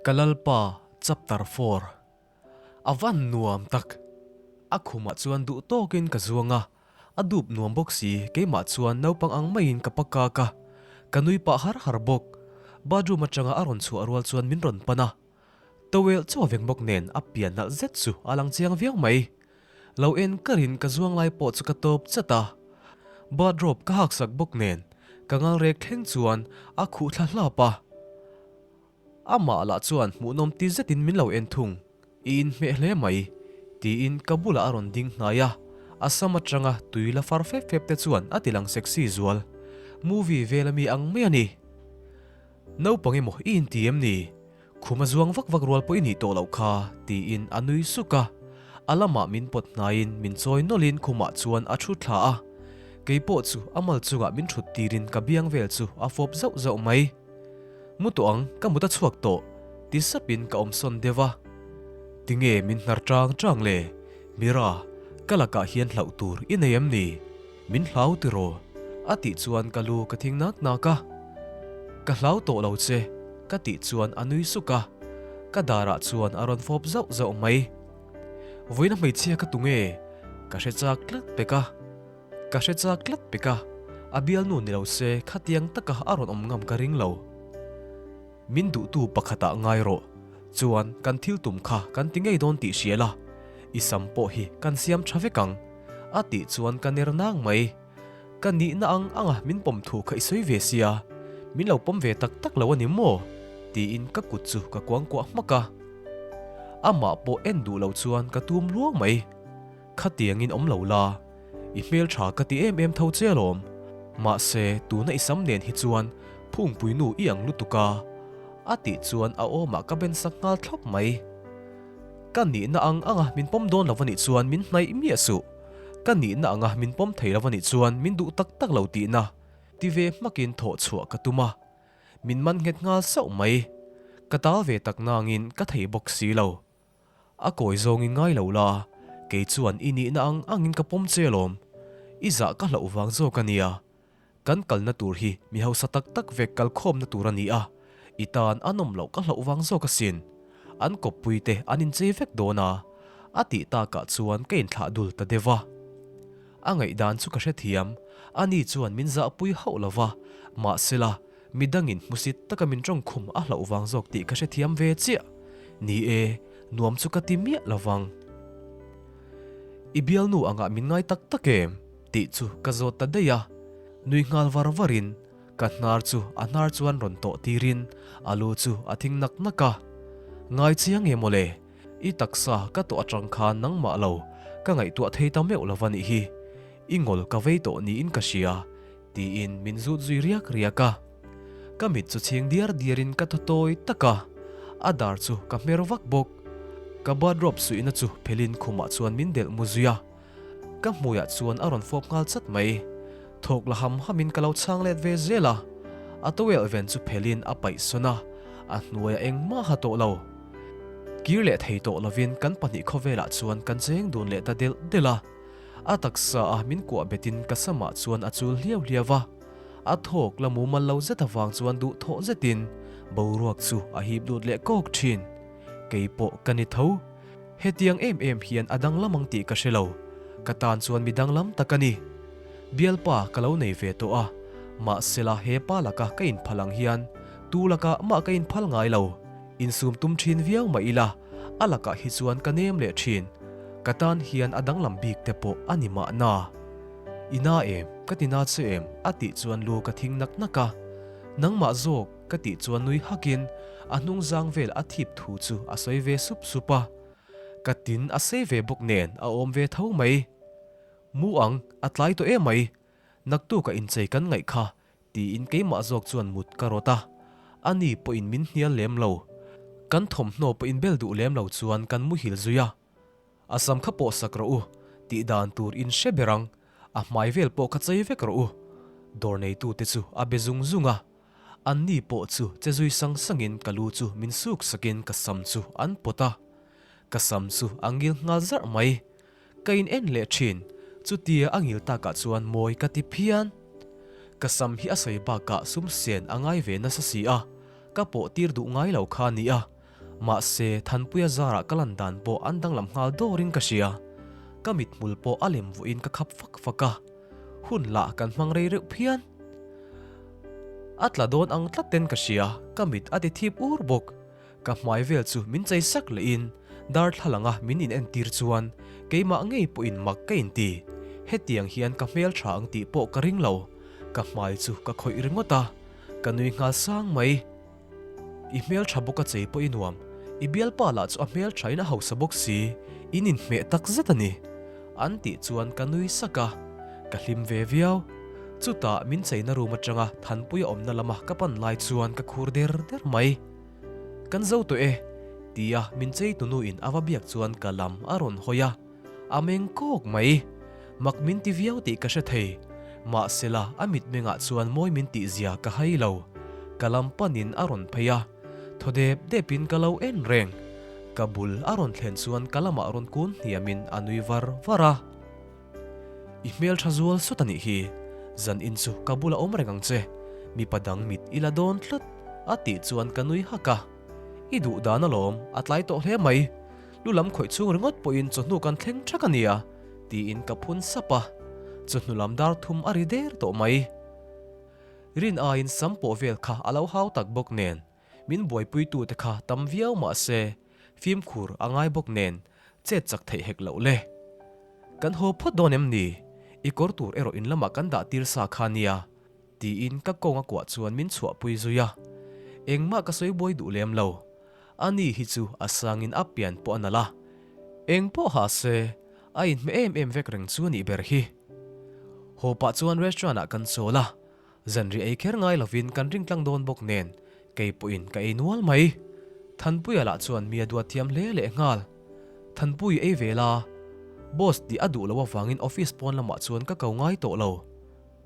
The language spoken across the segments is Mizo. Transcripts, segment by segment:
Ka Lalpa Chapter 4 A van nuam tak! A khumah chuan duh tawkin ka zuang a, a dup nuam bawk si, keimah chuan naupang ang maiin ka pa kak a, ka nui pah har har bawk. Bathroom atanga a rawn chhuah rual chuan min rawn pan a, towel chu a veng bawk nen a pian nalh zet chu a lang chiang viau mai. Lo en karin ka zuang lai pawh chu ka tawp chat a, bathrobe ka hak sak bawk nen ka ngal rek thleng chuan a khuh thla hlap a. Amah lah chuan hmuhnawm ti zetin min lo en thung, I inhmeh hle mai, tiin ka bulah a rawn ding hnai a, a sam atanga tui la far fep fep te chuan a ti lang sexy zual. Movie vel ami ang mai a ni. Naupang emaw i inti em ni? Khum a zuang vak vak rual pawh i nih tawh loh kha, tiin a nui suk a. A lamah min pawt hnaiin min chawi nawlhin khumah chuan a thu thla a. Kei pawh chu a mal chungah min thut tirin ka biang vel chu a fawp zauh zauh mai. Mu tawh ang, ka mut a chhuak tawh, ti sapin ka awm sawn deuh a. Tinge min hnar tang tang le? Mira, ka lakah hian hlauh tur i nei em ni? Min hlau tiraw? A tih chuan ka lu ka thing nak nak a. Ka hlau tawh lo che, ka tih chuan a nui suk a. Ka darah chuan a rawn fawp zauh zauh mai. Vawiina hmeichhia ka tunge? Ka hre chak tlat pek a. Ka hre chak tlat pek a, a bialnu ni lo se khatiang taka a rawn awm ngam ka ring lo. Min duhtu pakhatah ngai rawh, chuan kan thil tum kha kan ti ngei dawn tih hria la, i sam pawh hi kan siam tha vek ang, a tih chuan ka ner nang mai. Ka nihna ang anga min pawm thu kha i sawi ve sia, min lo pawm ve tak tak lo a ni maw? tiin ka kut chu ka kuangkuah hmak a. Amah pawh en duh lo chuan ka tum luang mai. Khatiangin awm lo la, i hmeltha ka ti em em tho che alawm. Mahse, tuna i sam nen hi chuan phungpui nu i ang lutuk a, a tih chuan a awmah ka ben sak nghal thlawp mai. Ka nihna ang anga min pawm dawn lo anih chuan min hnaih miah suh. Ka nihna anga min pawm thei lo anih chuan min duh tak tak lo tihna ti ve hmakin thawh chhuah ka tum a. Min man nghet nghal sauh mai. Ka tal ve tak nangin ka thei bawk si lo. A kawi zawngin ngai lo la, kei chuan i nihna ang angin ka pawm che alawm. I zah ka hlauh vang zawk a nia. Kan kalna tur hi mi hausa tak tak vek kal khawmna tur a ni a, i tan a nawm loh ka hlauh vang zawk asin. An kawppui te an inchei vek dawn a, a tih takah chuan ka inthlah dul ta deuh a. A ngaihdan chu ka hrethiam, ani chuan min zahpui hauh lo va, mahsela, Midangin hmusit taka min tawngkhum a hlauh vang zawk tih ka hrethiam ve chiah. Ni e, nuam chu ka ti miah lo vang. I bialnu angah min ngai tak tak em? tih chu ka zawt ta daih a. Nui nghal var varin ka hnar chu a hnar chuan rawn tawh tirin a lu chu a thing nak nak a. Ngai chiang em mawle, i taksa ka tawh atang khan nangmah lo ka ngaihtuah thei ta meuh lo va nih hi. I ngawl ka vei tawh niin ka hria. Tiin min zut zui riak riak a. Ka mit chu chhing diar diarin ka thaw tawi tak a, a dar chu ka hmer vak bawk. Ka bathrobe suihna chu phelin khumah chuan min delh mu zui a. Ka hmuiah chuan a rawn fawp nghal chat mai. Thawk la ham hamin ka lo chhang let ve zel a. A towel ven chu phelin a paih sawn a, a hnuaiah engmah ha tawh lo. Kir leh thei tawh lovin kan pahnih khawvelah chuan kan cheng dun leh ta delh delh a. A taksa a min kuah betin ka samah chuan a chul hliau hliau va, a thawk la mumal lo zet avang chuan duh thawh zetin boruak chu a hip lut leh kawk thin. Kei pawh ka ni tho. Hetiang em em hian a danglam ang tih ka hre lo. Ka tan chuan mi danglam tak a ni. Bialpa ka lo nei ve tawh a, mahsela he pa laka ka inphal ang hian tu lakah mah ka inphal ngai lo. Insum tum thin viau mah ila, a lakah hi chuan ka nem leh thin. Ka tan hian a danglam bik te pawh a ni mahna. I na em? Ka ti na che em? A tih chuan lu ka thing nak nak a. Nangmah zawk ka tih chuan nui hakin a hnung zang vel a thip thu chu a sawi ve sup sup a. Ka tin a sei ve bawk nen a awm ve tho mai. Mu ang, a tlai tawh em mai. Naktuk a inchei kan ngaih kha Tiin keimah zawk chuan mut ka rawt a, ani pawhin min hnial lem lo. Kan thawmhnaw pawh inbel duh lem lo chuan kan muhil zui a. A sam kha pawh sak rawh u, tih dan tur in hre ber ang, a hmai vel pawh kha chei vek rawh u. Dawr neitute chu a be zung zung a, anni pawh chu che zui sang sangin ka lu chu min suk sakin ka sam chu an pawt a. Ka sam chu a ngil nghal zarh mai. Ka in en leh thin, chutia a ngil takah chuan mawi ka ti phian. Ka sam hi a sawi bakah sum sen a ngai ve nasa si a, ka pawh tir duh ngai lo kha nia. Mahse, Thanpuia zarah ka lan dan pawh an danglam nghal dawrin ka hria. Ka mithmul pawh a lem vuahin ka khap fak fak a. Hun lah kan hmang rei reuh phian. A tla dawn ang tlat ten ka hria, ka mit a ti thip ur bawk. Ka hmai vel chu min chei sak lehin darthlalanga min inentir chuan keimah ngei pawhin mak ka inti. Hetiang hian ka hmel tha ang tih pawh ka ring lo. Ka hmai chu ka khawih ringawt a, ka nui nghal sang mai. I hmel tha bawk a chei pawh i nuam, i bialpa lah chu a hmel thain a hausa bawk si, in inhmeh tak zet a ni. An tih chuan ka nui sak a, ka hlim ve viau. Chutah min cheina room atanga Thanpuia awmna lama ka pan lai chuan ka khur der der mai. Kan zo tawh e, tia min chei tunuin a va biak chuan ka lam a rawn hawi a, a meng kawk mai. Mak min ti viau tih ka hre thei. Mahsela a mitmengah chuan mawi min tih zia ka hai lo. Ka lam panin a rawn phei a, thaw dep depin ka lo en reng. Ka bul a rawn thlen chuan ka lamah rawn kun hniamin a nui var var a. I hmel tha zual sawt a nih hi, zan in chu ka bula awm reng ang che, mipa dang mit i la dawn tlat, a tih chuan ka nui hak a. I duh dan alawm, a tlai tawh hle mai. Lu lam khawih chhung ringawt pawhin chawhnu kan thleng thak a nia, tiin ka phun sap a. Chawhnu lam dar thum a ri der tawh mai. Rin aiin sam pawh vel kha a lo hau tak bawk nen, min buaipuitute kha tam viau mah se, fimkhur a ngai bawk nen, chet chak theih hek loh le. Kan haw phawt dawn em ni? I kawr tur erawh in lamah kan dah tir sa kha nia, tiin ka kawng a kuah chuan min chhuahpui zui a. Engmah ka sawi buai duh lem lo. Ani hi chu a sangin a pian pawh a nalh a. Eng pawh ha se, a inhmeh em em vek reng chu a nih ber hi. Haw pah chuan restaurant ah kan chawl a, Zanriah ei kher ngai lovin kan ring tlang dawn bawk nen kei pawhin ka ei nual mai. Thanpuia lah chuan mi a duat thiam hle leh nghal. Thanpui ei ve la, boss tih a duh loh avangin office pawn lamah chuan ka ko ngai tawh lo.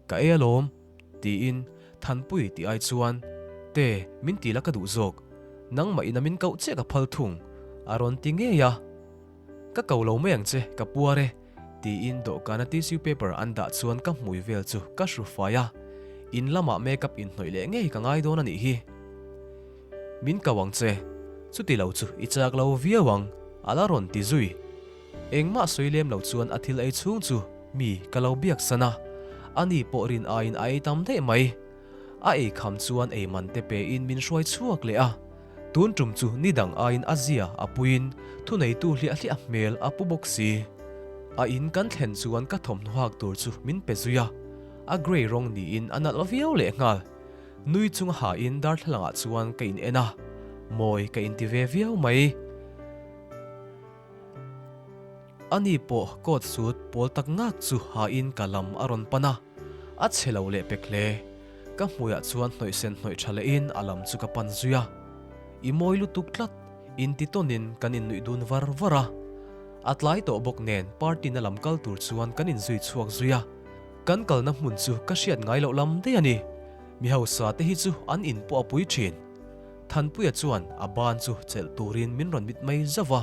Ka ei alawm, tiin Thanpui tih ai chuan Te, min ti la ka duh zawk. Nangmah ina min koh chiah ka phal thung, a rawn ti ngei a. Ka ko lo mai ang che, ka puar e, tiin dawhkana tissue paper an dah chuan ka hmui vel chu ka hru fai a, in lamah makeup inhnawih leh ngei ka ngai dawn a nih hi. Min ko ang che, chuti lo chu i chak lo viau ang, a la rawn ti zui. Engmah sawi lem lo chuan a thil ei chhung chu mi ka lo biak san a, ani pawh rin aiin a ei tam daih mai. A ei kham chuan ei man te pein min hruai chhuak leh a. Tun tum chu ni dang aiin a zia a puiin thuneitu hliah hliah hmel a pu bawk si. A in kan thlen chuan ka thawmhnaw hak tur chu min pe zui a, a grey rawng niin a nalh viau lehnghal. Nui chunga hain darthlalangah chuan ka in en a, mawi ka inti ve viau mai. Ani pawh coat suit pawl tak ngak chu hain ka lam a rawn pan a, a chhe lo leh pek hle. Ka hmuiah chuan hnawih sen hnawih tha lehin a lam chu ka pan zui a. I mawi lutuk tlat, inti tawnin kan innuih dun var var a. A tlai tawh bawk nen party na lam kal tur chuan kan inzui chhuak zui a. Kan kalna hmun chu ka hriat ngai loh lam daih a ni. Mi hausa te hi chu an in pawh a pui thin. Thanpuia chuan a ban chu chelh turin min rawn mit mai zauh va,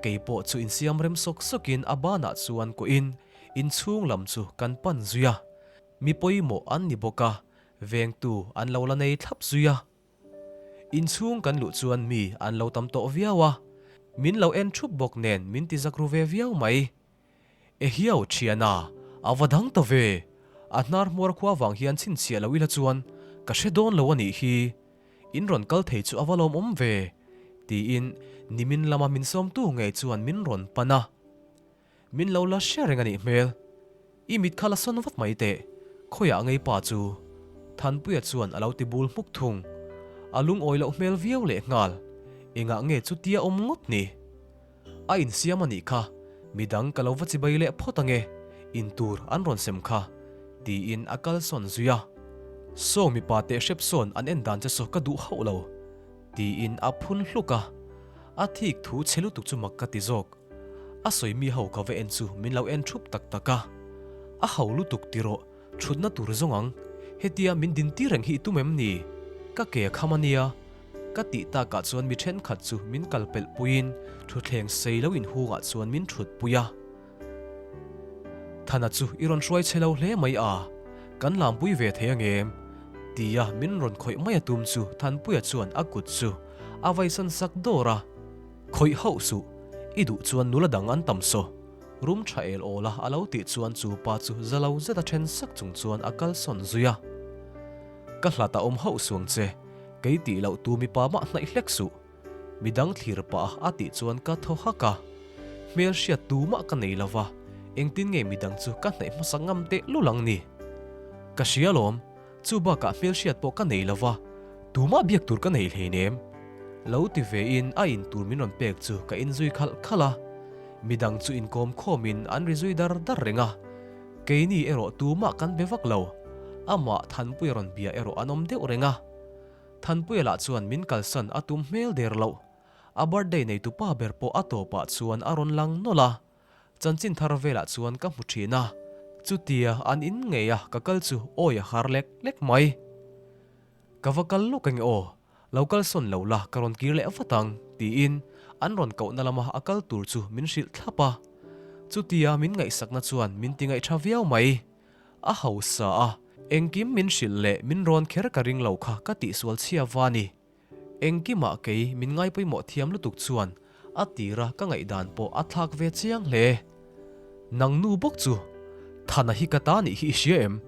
kei pawh chu insiam rem sawk sawkin a banah chuan kuahin inchhung lam chu kan pan zui a. Mi pawimawh an ni bawk a, vengtu an lo la nei thlap zui a. Inchhung kan luh chuan mi an lo tam tawh viau a, min lo en thup bawk nen min ti zak ru ve viau mai. Ehiau thiana, a va dang ta ve! A hnar hmuar khua vang hian chhinchhiah lo ila chuan ka hre dawn lo a nih hi. In rawn kal thei chu a va lawmawm ve, tiin nimin lama min sawmtu ngei chuan min rawn pan a. Min lo la hre reng a nih hmel. I mit kha la sawn vat mai teh, khawiah ngei pa chu? Thanpuia chuan a lo ti bul hmuk thung. A lungawi loh hmel viau lehnghal. Engah nge chutia awm ngawt ni? A insiam a nih kha, midang ka lo va chibai leh phawt ange, in tur an rawn sem kha, tiin a kal sawn zui a. Saw mipa teh hrep sawn an en dan che saw ka duh hauh lo, tiin a phun hluk a. A thik thu chhe lutuk chu mak ka ti zawk. A sawi mi ho ka va en chu min lo en thup tak tak a. A ho lutuk tiraw Thutna tur zawng ang, hetia min din tir reng hi i tum em ni? Ka ke a kham a nia. Ka tih takah chuan mi thenkhat chu min kal pelh puiin thutthleng sei lo inhungah chuan min thut pui a. Thana chu i rawn hruai chhe lo hle mai a, kan lampui ve thei ang em? Tia min rawn khawih mai a tum chu Thanpuia chuan a kut chu. A vaisan sak dawr a. Khawih hauh suh, i duh chuan nula dang an tam saw. Rum tha el awl a a lo tih chuan chu pa chu za lo zet a then sak chung chuan a kalsawn zui a. Ka hlat a awm hauh suang che, kei tih loh tu mipa mah hnaih hlek suh. Midang thlir pah a a tih chuan ka thaw hak a. Hmel hriat tu mah ka nei lo va, engtin nge midang chu ka hnaih hmasa ngam teh lul ang ni? Ka hria lawm, chu bakah hmel hriat pawh ka nei lo va, tumah biak tur ka nei hleinem. Lo ti ve in a in tur min rawn pek chu ka inzui khalh khalh a. Midang chu inkawm khawmin an ri zui dar dar reng a. Keini erawh tumah kan be vak lo. Amah Thanpuia rawn bia erawh an awm deuh reng a. Thanpuia lah chuan min kalsan a tum hmel der loh. A birthday neitu pa ber pawh a tawpah chuan a rawn lang nawlh a. Chanchin thar velah chuan ka hmu thin a. Chutia an in ngei a ka kal chu awi a har lek lek mai. Ka va kal lawk eng aw, lo kalsawn lo la ka rawn kir leh vat ang tiin an rawn kohna lama a kal tur chu min hrilh thlap a. Chutia min ngaihsakna chuan min ti ngaihṭha viau mai. A hausa a, engkim min hrilh leh min rawn kher ka ring lo kha ka tihsual chhia va ni. Engkimah kei min ngaipawimawh thiam lutuk chuan a tira ka ngaihdan pawh a thlak ve chiang hle. Nang nu bawk chu, Thana hi ka ta nih hi i hria em?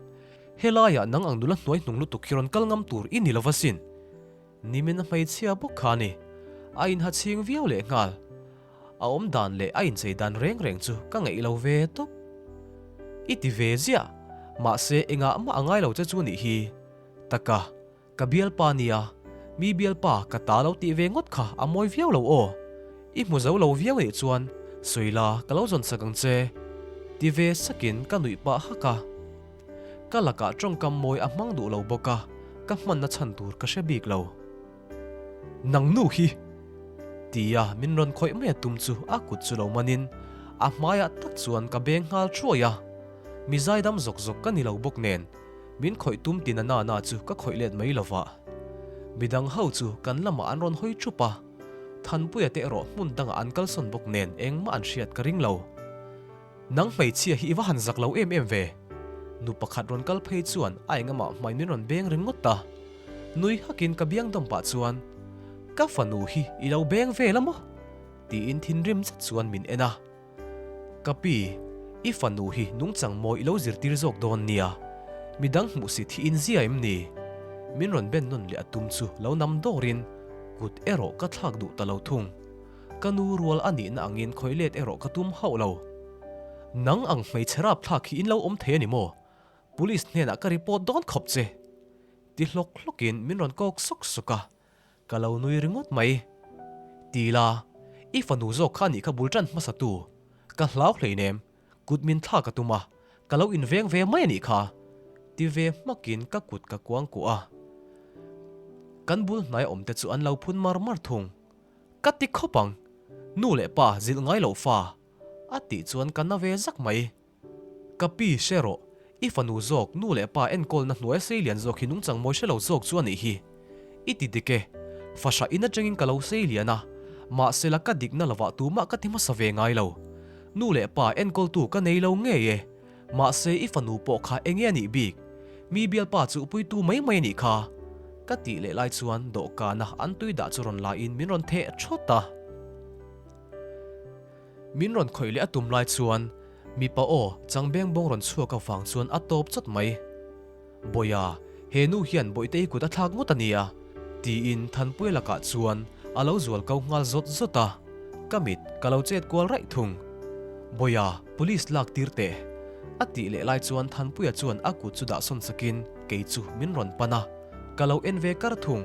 Helaiah nang ang nula hnuai hnung lutuk hi rawn kal ngam tur i ni lo va sin. Nimin a hmeichhia bawk kha a ni. A inha chhing viau lehnghal. A awm dan leh a inchei dan reng reng chu ka ngeih lo ve tawp. I ti ve ziah, mahse engah mah a ngai lo che chu nih hi. Taka, ka bialpa nia, mi bialpa ka ta lo tih ve ngawt kha a mawi viau lo aw. I hmu zo lo viau nih chuan sawi la ka lo zawn sak ang che. Ti ve sakin ka nuih pah hak a. Ka lakah tawngkam mawi a hmang duh lo bawk a, ka hmanna chhan tur ka hre bik lo. Nang nu hi! Tia min rawn khawih mai a tum chu a kut chu lo manin a hmaiah tak chuan ka beng nghal thuai a. Mi zaidam zawk zawk ka ni lo bawk nen min khawih tum ti na na na chu ka khawih let mai lo va. Midang ho chu kan lamah an rawn hawi thup a, Thanpuia te erawh hmun dangah an kalsawn bawk nen engmah an hriat ka ring lo. Nang hmeichhia hi i va han zak lo em em ve. Nu pakhat rawn kal phei chuan a engamah hmai min rawn beng ringawt ta. Nui hakin ka biang dawm pah chuan, Ka fanu hi i lo beng vel a maw? tiin thinrim zet chuan min en a. Ka pi, i fanu hi nungchang mawi i lo zirtir zawk dawn nia. Midang hmuhsit hi inzia em ni? Min rawn ben nawn leh a tum chu lo nam dawrin kut erawh ka thlak duh ta lo thung. Ka nu rual a nihna angin khawih let erawh ka tum hauh lo. Nang ang hmeichhe rapthlak hi in lo awm thei a ni maw? Police hnenah ka report dawn khawp che! Ti hlawk hlawkin min rawn kawk sawk sawk a, ka lo nui ringawt mai. Ti la, i fanu zawk kha a nih kha bul tan hmasa tu. Ka hlau hleinem, kut min thlak a tum a, ka lo inveng ve mai a nih kha! Ti ve hmakin ka kut ka kuang kuah a. Kan bul hnai awmte chu an lo phun mar mar thung. Ka ti khawp ang, nu leh pa zilh ngai loh fa, a tih chuan ka na ve zak mai. Ka pi hre rawh, i fanu zawk nu leh pa enkawlna hnuai sei lian zawk hi nungchang mawi hre lo zawk chu a nih hi. I ti dik e, fahrah in atangin ka lo sei lian a, mahsela ka dikna lovah tumah ka ti hmasa ve ngai lo. Nu leh pa enkawltu ka nei lo ngei e, Mahse i fanu pawh kha enge a nih bik? Mi bialpa chu puitu mai mai a nih kha. Ka tih leh lai chuan dawhkana an tui dah chu rawn la in min rawn theh thawt a. Min rawn khawih leh a tum lai chuan mipa aw chang beng bawng rawn chhuak avang chuan a tawp chawt mai. Bawiha, he nu hian Bawihtei kut a thlak ngawt a nia, tiin Thanpuia lakah chuan a lo zual ko nghal zawt zawt a, ka mit ka lo chet kual raih thung. Bawiha, police lak tir teh, a tih leh lai chuan Thanpuia chuan a kut chu dahsawn sakin kei chu min rawn pan a, ka lo en ve kar thung.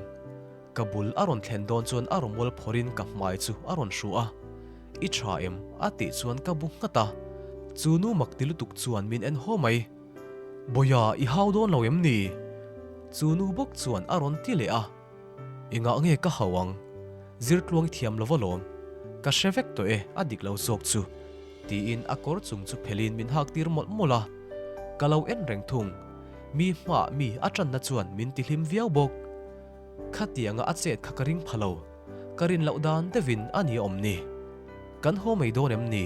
Ka bul a rawn thlen dawn chuan a rawmual phawrhin ka hmai chu a rawn hru a, I tha em? a tih chuan ka bu nghat a, chu nu mak ti lutuk chuan min en haw mai. Bawiha i hau dawn lo em ni? Chu nu bawk chuan a rawn ti leh a, Engah nge ka hau ang? Zirtluang i thiam lo va lawm. Ka hre vek tawh e, a dik lo zawk chu. Tiin a kawr chung chu phelin min hak tir mawlh mawlh a. Ka lo en reng thung. Mi hmaah mi a tanna chuan min ti hlim viau bawk. Khatianga a chet kha ka ring pha lo. Ka rin loh dan deuhin a ni awm ni. Kan haw mai dawn em ni?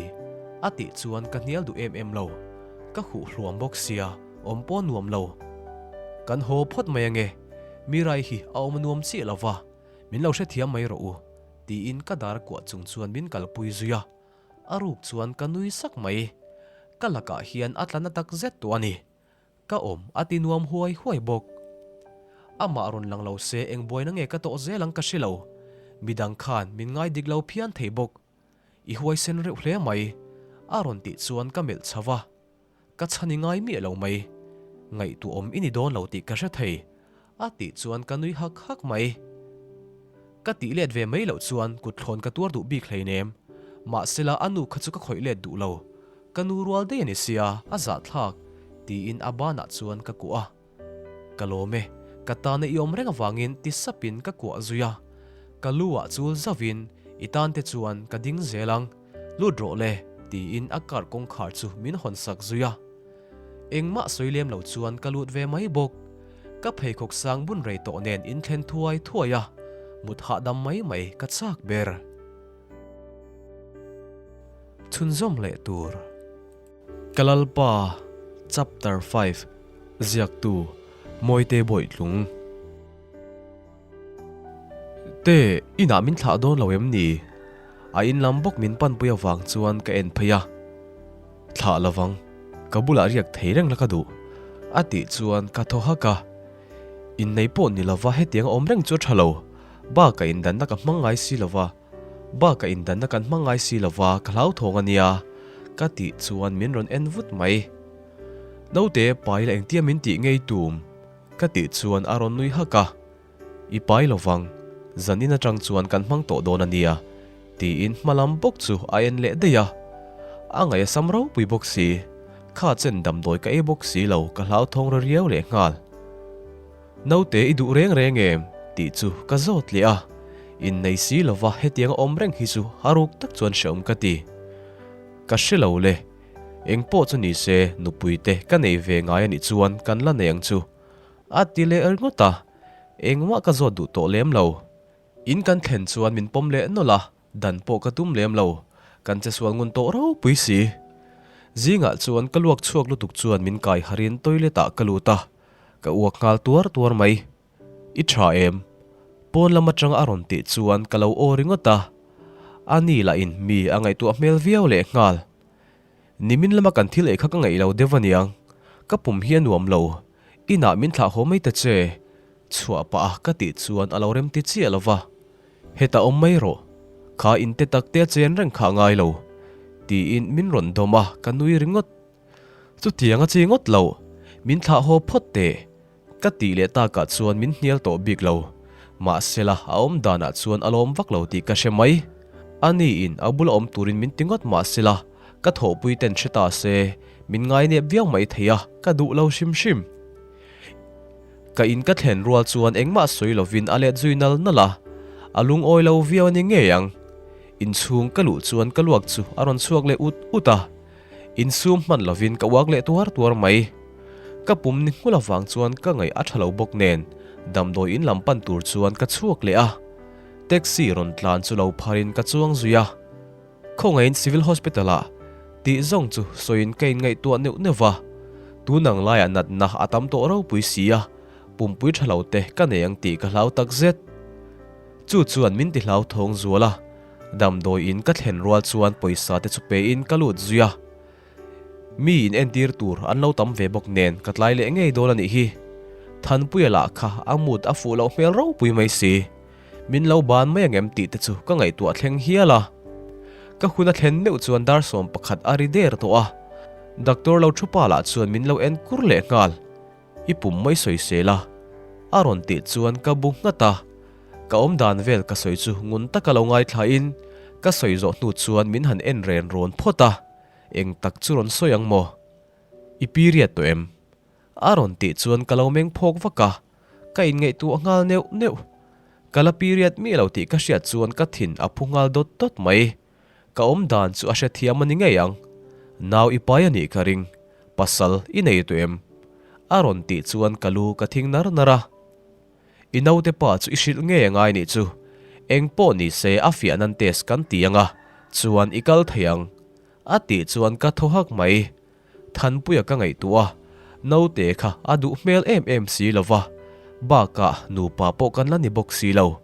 A tih chuan ka hnial duh em em lo. Ka huh hluam bawk sia, awm pawh nuam lo. Kan haw phawt mai ange, Mirai hi a awm nuam chiah lo va. Min lo hrethiam mai rawh u, tiin ka dar kuah chung chuan min kalpui zui a. A ruk chuan ka nui sak mai. Ka lakah hian a tla na tak zet tawh a ni. Ka awm a ti nuam huai huai bawk. Amah rawn lang lo se eng buaina nge ka tawh zel ang ka hre lo. Midang khan min ngai dik lo phian thei bawk. I huaisen reuh hle mai, a rawn tih chuan ka melh chho va. Ka chhan i ngai miah lo mai. Ngaihtuahawm i ni dawn lo tih ka hre thei, a tih chuan ka nui hak hak mai. Ka tih let ve mai loh chuan kut thlawn ka tuar duh bik hleinem. Mahsela a nu kha chu ka khawih let duh lo. Ka nu rual daih a ni sia, a zahthlak, tiin a banah chuan ka kuah a. Ka lawm e, ka tana i awm reng avangin ti sapin ka kuah zui a. Ka lu ah chul zauhin i tan te chuan ka ding zel ang, lut rawh le, tiin a car kawngkhar chu min hawn sak zui a. Engmah sawi lem lo chuan ka lut ve mai bawk. Ka pheikhawk sang bun rei tawh nen in thlen thuai thuai a, mut hahdam mai mai ka chak ber. Chhunzawm leh tur. Ka Lalpa, Chapter 5, Ziaktu, Mawite Bawitlung. Te, inah min thlah dawn lo em ni? A in lam bawk min panpui avang chuan ka en phei a. Thlah lovang, ka bulah riak thei reng la ka duh, a tih chuan ka thaw hak a. Innei pawh ni lova hetiang a awm reng chu a tha lo, bakah indanna ka hmang ngai si lova. Bakah indanna kan hmang ngai si lova ka hlauthawng a nia, ka tih chuan min rawn en vut mai. Naute pai la engtia min tih ngei tum? Ka tih chuan a rawn nui hak a, I pai lovang, zanin atang chuan kan hmang tawh dawn a nia, tiin hma lam bawk chu a en leh daih a. A ngaih a sam ropui bawk si, kha chen damdawi ka ei bawk si lo ka hlauthawng ri riau leh nghal. Naute i duh reng reng em? tih chu ka zawt leh a, innei si lova hetiang a awm reng hi chu a ruk tak chuan hreawm ka ti. Ka hre lo le, eng pawh chu ni se nupui te ka nei ve ngai a nih chuan kan la nei ang chu a ti leh ringawt a, engmah ka zawt duh tawh lem lo. In kan thlen chuan min pawm leh nawlh a, Dan pawh ka tum lem lo, kan che sual ngun tawh ropui si. Zingah chuan ka luak chhuak lutuk chuan min kai harin toilet ah ka lut a, ka uak nghal tuar tuar mai. I tha em? Pawn lam atanga a rawn tih chuan ka lo aw ringawt a, a ni lah in mi a ngaihtuah hmel viau leh nghal. Nimin lama kan thil ei kha ka ngaih lo deuh aniang, ka pum hi a nuam lo, inah min thlah haw mai ta che. Chhuah pah a ka tih chuan a lo rem ti chiah lo va, Hetah awm mai rawh, kha in te tak te a chen reng kha a ngai lo, tiin min rawn dawm a, ka nui ringawt. Chutiang a chi ngawt lo, min thlah haw phawt teh, ka tih leh takah chuan min hnial tawh bik lo. Mahsela a awm danah chuan a lawm vak lo tih ka hre mai. A niin a bula awm turin min ti ngawt mahsela ka thawhpui ten hre ta se, min ngainep viau mai thei a, ka duh lo hrim hrim. Ka in ka thlen rual chuan engmah sawi lovin a let zui nal nal a, a lungawi lo viau a ni ngei ang. Inchhung ka luh chuan ka luak chu a rawn chhuak leh ut ut a, insum hman lovin ka uak leh tuar tuar mai. Ka pum ni nghul avang chuan ka ngaih a tha lo bawk nen damdawi in lam pan tur chuan ka chhuak leh a, taxi rawn tlan chu lo pharin ka chuang zui a. Khawngaihin Civil Hospital ah tih zawng chu sawiin ka inngaihtuah neuh neuh va, tun ang laiah natna a tam tawh ropui si a, pumpui tha lo te ka nei ang tih ka hlau tak zet. Chu chuan min ti hlauthawng zual a, damdawiin ka thlen rual chuan pawisa te chu pein ka lut zui a. Mi in entir tur an lo tam ve bawk nen ka tlai leh ngei dawn a nih hi. Thanpuia lah kha a mood a fuh loh hmel ropui mai si. Min lo ban mai angem tih te chu ka ngaihtuah thleng hial a. Ka hun a thlen meuh chuan dar 11 a ri der tawh a. Doctor lo thu pa lah chuan min lo en kur leh nghal. I pum mai sawi sel a. A rawn tih chuan ka bu nghat a. Ka awm dan vel ka sawi chu ngun taka lo ngaithla in ka sawi zawh hnu chuan min han en ren rawn phawt a. Eng tak chu rawn sawi ang maw? I period tawh em? A rawn tih chuan ka lo meng phawk vak a, ka inngaihtuah nghal neuh neuh. Ka la period miah lo tih ka hriat chuan ka thin a phu nghal dawt dawt mai. Ka awm dan chu a hrethiam a ni ngei ang. Nau i pai a nih ka ring, pasal i nei tawh em? A rawn tih chuan ka lu ka thing nar nar a. I naute pa chu i hrilh ngei a ngai nih chu. Eng pawh ni se a fiah nan test kan ti ang a, chuan i kal thei ang. A tih chuan ka thaw hak mai. Thanpuia ka ngaihtuah a, naute kha a duh hmel em em si lo va, bakah nupa pawh kan la ni bawk si lo.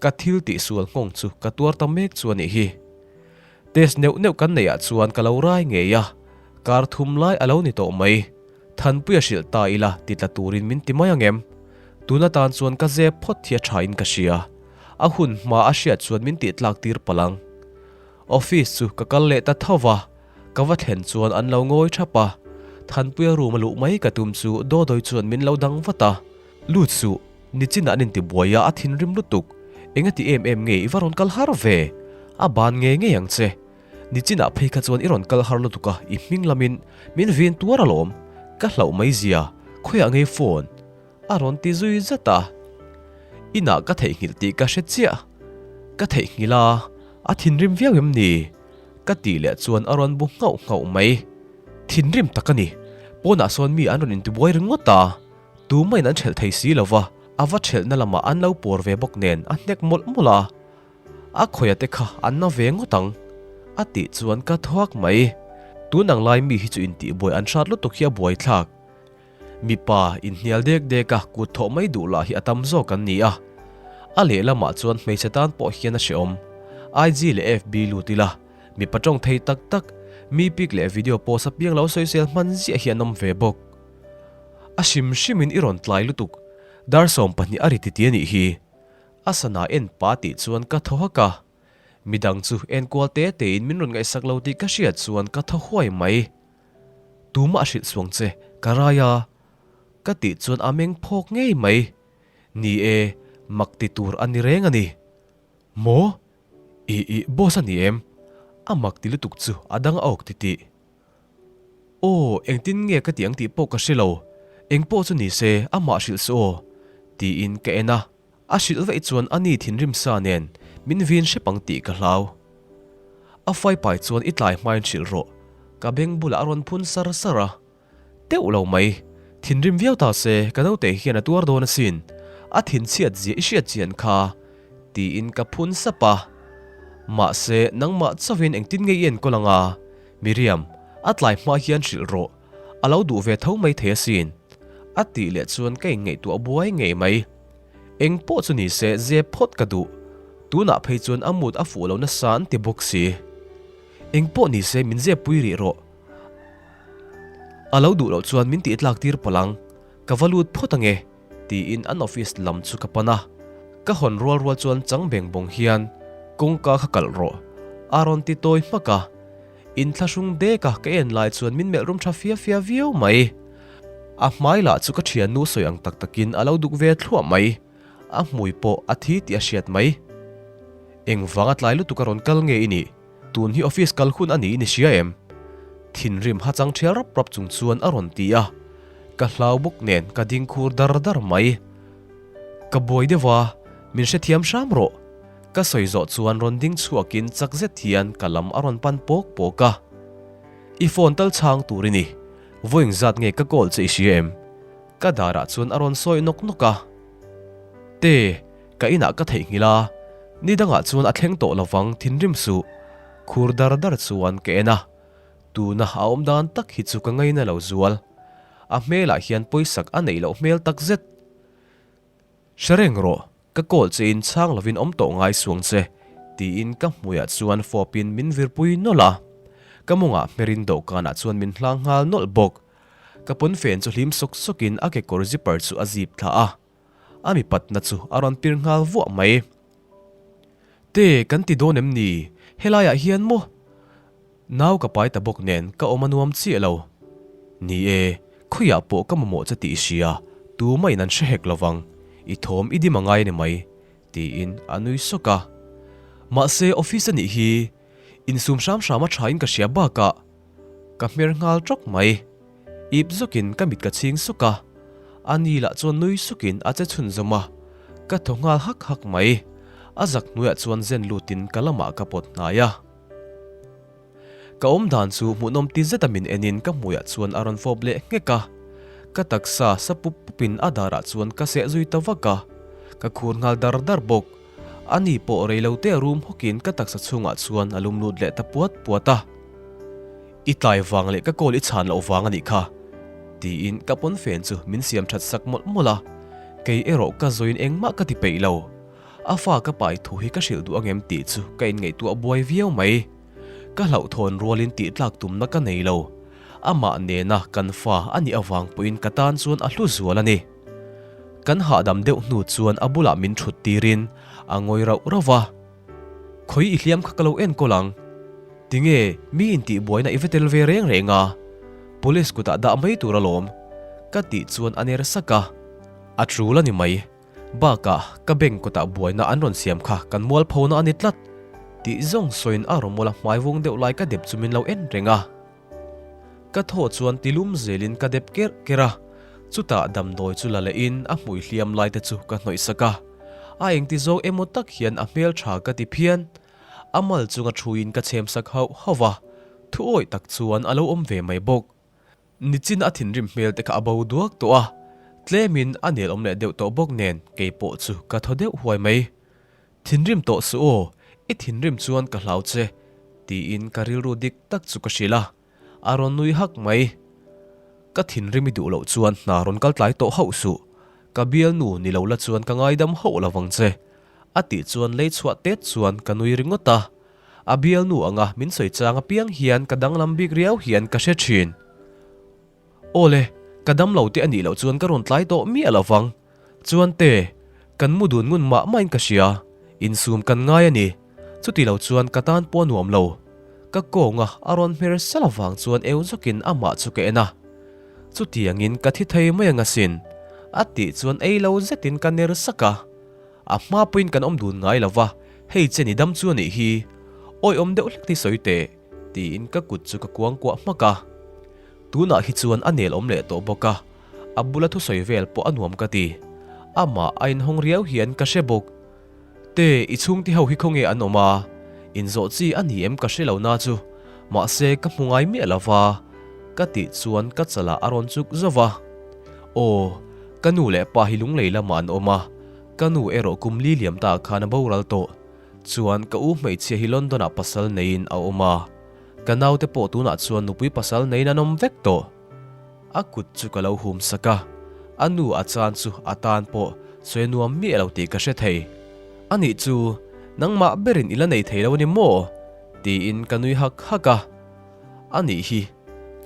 Ka thil tihsual nghawng chu ka tuar ta mek chu a nih hi. Test neuh neuh kan neih ah chuan ka lo rai ngei a, kar thum lai a lo ni tawh mai. Thanpuia hrilh ta ila ti tla turin min ti mai ang em? Tun atan chuan ka zep phawt hi a tha in ka hria. A hun hma a hriat chuan min tih tlak tir palh ang. Office chu ka kal leh ta tho va, ka va thlen chuan an lo ngawi thap a. Thanpuia room a luh mai ka tum chu Dawdawi chuan min lo dang vat a. Lut suh, nichinah an intibuai a, a thinrim lutuk. Engati em em nge i va rawn kal har ve? A ban ngei ngei ang che. Nichinah phei kha chuan i rawn kal har lutuk a, i hming lamin min vin tuar alawm. Ka hlauh mai zia, khawiah ngei phone? A rawn ti zui zat a. Inah ka theihnghilh tih ka hre chiah. Ka theihnghilh a, a thinrim viau em ni? Ka tih leh chuan a rawn bu nghauh nghauh mai. Thinrim tak a ni. Pawnah sawn mi an rawn intibuai ringawt a. Tumahin an ṭhelh thei si lo va, a va ṭhelhna lamah an lo pawr ve bawk nen a hnek mawlh mawlh a. A khawia te kha an na ve ngawt ang, a tih chuan ka thuak mai. Tun ang lai mi hi chu intihbuai an hrat lutuk hi a buaithlak. Mipa inhnial dek dek a kut thawh mai duh lah hi a tam zawk an ni a. A lehlamah chuan hmeichhe tan pawh hian a hrehawm. IG leh FB lut ila, mipa tawng thei tak tak, mi pic leh video post apiang lo sawisel hman ziah hi an awm ve bawk. A hrim hrimin i rawn tlai lutuk, dar 12 a ri titi a nih hi. A sana en pa tih chuan ka thaw hak a. Midang chu enkual te tein min rawn ngaihsak lo tih ka hriat chuan ka thaw huai mai. Tumah a hrilh suang che, ka rai a. Ka tih chuan a meng phawk ngei mai. Ni e, mak ti tur a ni reng a ni. Maw? Ih ih, boss a ni em? A mak ti lutuk chu a dang a awk titih. Aw, engtin nge ka ti ang tih pawh ka hre lo. Eng pawh chu ni se, amah hrilh suh aw, tiin ka en a. A hrilh vaih chuan a ni thinrim sa nen min vin hrep ang tih ka hlau. A faipai chuan i tlai hmain hrilh rawh, ka beng bulah a rawn phun sar sar a. Teuh lo mai, thinrim viau ta se ka naute hian a tuar dawn asin, a thinchhiat zia i hriat chian kha, tiin ka phun sap a. Mahse, nangmah chauhin engtin nge i enkawl ang a? Miriam, a tlai hma hian hrilh rawh, a lo duh ve tho mai thei asin. A tih leh chuan ka inngaihtuah buai ngei mai. Eng pawh chu ni se zep phawt ka duh. Tunah phei chuan a mood a fuh lo nasa an ti bawk si. Eng pawh ni se min zep pui rih rawh. A lo duh loh chuan min tih tlak tir palh ang. Ka va lut phawt ange, tiin an office lam chu ka pan a. Ka hawn rual rual chuan chang beng bawng hian kawngka kha kalh rawh, a rawn ti tawi hmak a. Inthlahrung dek a ka en lai chuan min melh rum tha fia fia viau mai. A hmai lah chu ka thiannu sawi ang tak takin a lo duk ve thluah mai. A hmui pawh a thi tih a hriat mai. Engvanga tlai lutuk a rawn kal nge i nih? Tun hi office kal hun a niin i hria em? Thinrim hachang thial rap rap chung chuan a rawn ti a. Ka hlau bawk nen ka ding khur dar dar mai. Ka buai deuh a, min hrethiam hram rawh. Ka sawi zawh chuan rawn ding chhuakin chak zet hian ka lam a rawn pan pawk pawk a. I phone tal chhang tur i ni. Vawiin zat nge ka call che i hria em? Ka darah chuan a rawn sawi nawk nawk a. Te, ka inah ka theihnghilh a, ni dangah chuan a thleng tawh lovang thinrim suh. Khur dar dar chuan ka en a. Tuna a awm dan tak hi chu ka ngaina lo zual. A hmelah hian pawisak a neih loh hmel tak zet. Hre reng rawh, ka call che in chhang lovin awm tawh ngai suang che, tiin ka hmuiah chuan fawpin min virpui nawlh a. Ka mawngah hmerin dawhkanah chuan min hlang nghal nawlh bawk. Ka pawnfen chu hlim sawk sawkin a kekawr zipper chu a zip thla a. A mipatna chu a rawn pir nghal vuah mai. Te, kan ti dawn em ni? Helaiah hian maw? Nau ka pai ta bawk nen ka awm a nuam chiah lo. Ni e, khawiah pawh ka mamawh che tih i hria, tumahin an hre hek lovang, i thawm i dim a ngai a ni mai, tiin a nui sawk a. Mahse office a nih hi, insum hram hram a thain ka hria bakah ka hmer nghal tawk mai. Ip zawkin ka mit ka chhing sawk a, a ni lah chuan nui sukin a che chhunzawm a, ka thaw nghal hak hak mai. A zak hnuaiah chuan zen lutin ka lamah ka pawt hnai a. Ka awm dan chu hmuhnawm ti zeta min enin ka hmuiah chuan a rawn fawp leh nghek a. Ka taksa sa pup pupin a darah chuan ka seh zui ta vak a. Ka khur nghal dar dar bawk. Ani pawh rei lo te rum hawkin ka taksa chhungah chuan a lum lut leh ta puat puat a. I tlai vang leh ka call i chhan loh vang a nih kha. Tiin ka pawnfen chu min siam that sak mawlh mawlh a. Kei erawh ka zawiin engmah ka ti peih lo. A fa ka pai thu hi ka hrilh duh angem tih chu ka inngaihtuah buai viau mai. Ka hlauhthawn rualin tihtlak tumna ka nei lo. Amah nena kan fa a nih avang pawhin ka tan chuan a hlu zual a ni. Kan hahdam deuh hnu chuan a bulah min thut tirin a ngawi rauh rauh va. Khawi i hliam kha ka lo enkawl ang. Tinge mi intihbuaina i va tel ve reng reng a? Police kutah dah mai tur alawm. Ka tih chuan a ner sak a. A tul a ni mai. Bakah, ka bank kawtah buaina an rawn siam kha kan mualphona a ni tlat, tih zawng sawiin a rawmawla hmai vung deuh lai ka dep chu min lo en reng a. Ka thaw chuan tilum zelin ka dep kerh kerh a, chutah damdawi chu la lehin a hmui hliam lai te chu ka hnawih sak a. A engti zawng emaw tak hian a hmeltha ka ti phian. A mal chunga thuin ka chhem sak hauh hauh va, thu awih tak chuan a lo awm ve mai bawk. Nichin a thinrim hmel te kha a bo duak tawh a, tlemin a nel awm leh deuh tawh bawk nen kei pawh chu ka thaw deuh huai mai. Thinrim tawh suh aw, i thinrim chuan ka hlau che, tiin ka rilru dik tak chu ka hrilh a, a rawn nui hak mai. Ka thinrim i duh loh chuan hna rawn kal tlai tawh hauh suh, ka bialnu ni lo la chuan ka ngaidam hauh lo vang che, a tih chuan lei chhuah tet chuan ka nui ringawt a. A bialnu anga min sawi chang apiang hian ka danglam bik riau hian ka hre thin. Aw le, ka damlo te a nih loh chuan ka rawn tlai tawh miah lo vang. Chuan te, kan mu dun ngun mah mahin ka hria, insum kan ngai a ni. Chuti lo chuan ka tan pawh a nuam lo. Ka kawnga a rawn hmer sal avang chuan eu zawkin amah chu ka en a. Chutiangin ka thi thei mai ang asin, a tih chuan ei lo zetin ka ner sak a. A hma pawhin kan awm dun ngai lo va, hei che ni dam chu a nih hi. Awi awm deuh hlek hi sawi teh, tiin ka kut chu ka kuang kuah hmak a. Tunah hi chuan a nel awm leh tawh bawk a, a bula thusawi vel pawh a nuam ka ti. Amah a inhawng riau hian ka hre bawk. Te, i chhungte ho hi khawnge an awm a? Inzawh chi a ni em ka hre lo na chu, mahse ka hmu ngai miah lo va, ka tih chuan ka chalah a rawn chuk zauh va. Aw, ka nu leh pa hi lunglei lamah an awm a, Ka nu erawh kum li liam ta khan a boral tawh. Chuan ka u hmeichhia hi London ah pasal neiin a awm a. Ka naute pawh tunah chuan nupui pasal neiin an awm vek tawh. A kut chu ka lo hum sak a. A nu a chan chu a tan pawh sawi a nuam miah lo tih ka hre thei. Anih chu, nangmah berin i la nei thei lo a ni maw? Tiin ka nui hak hak a. Anih hi,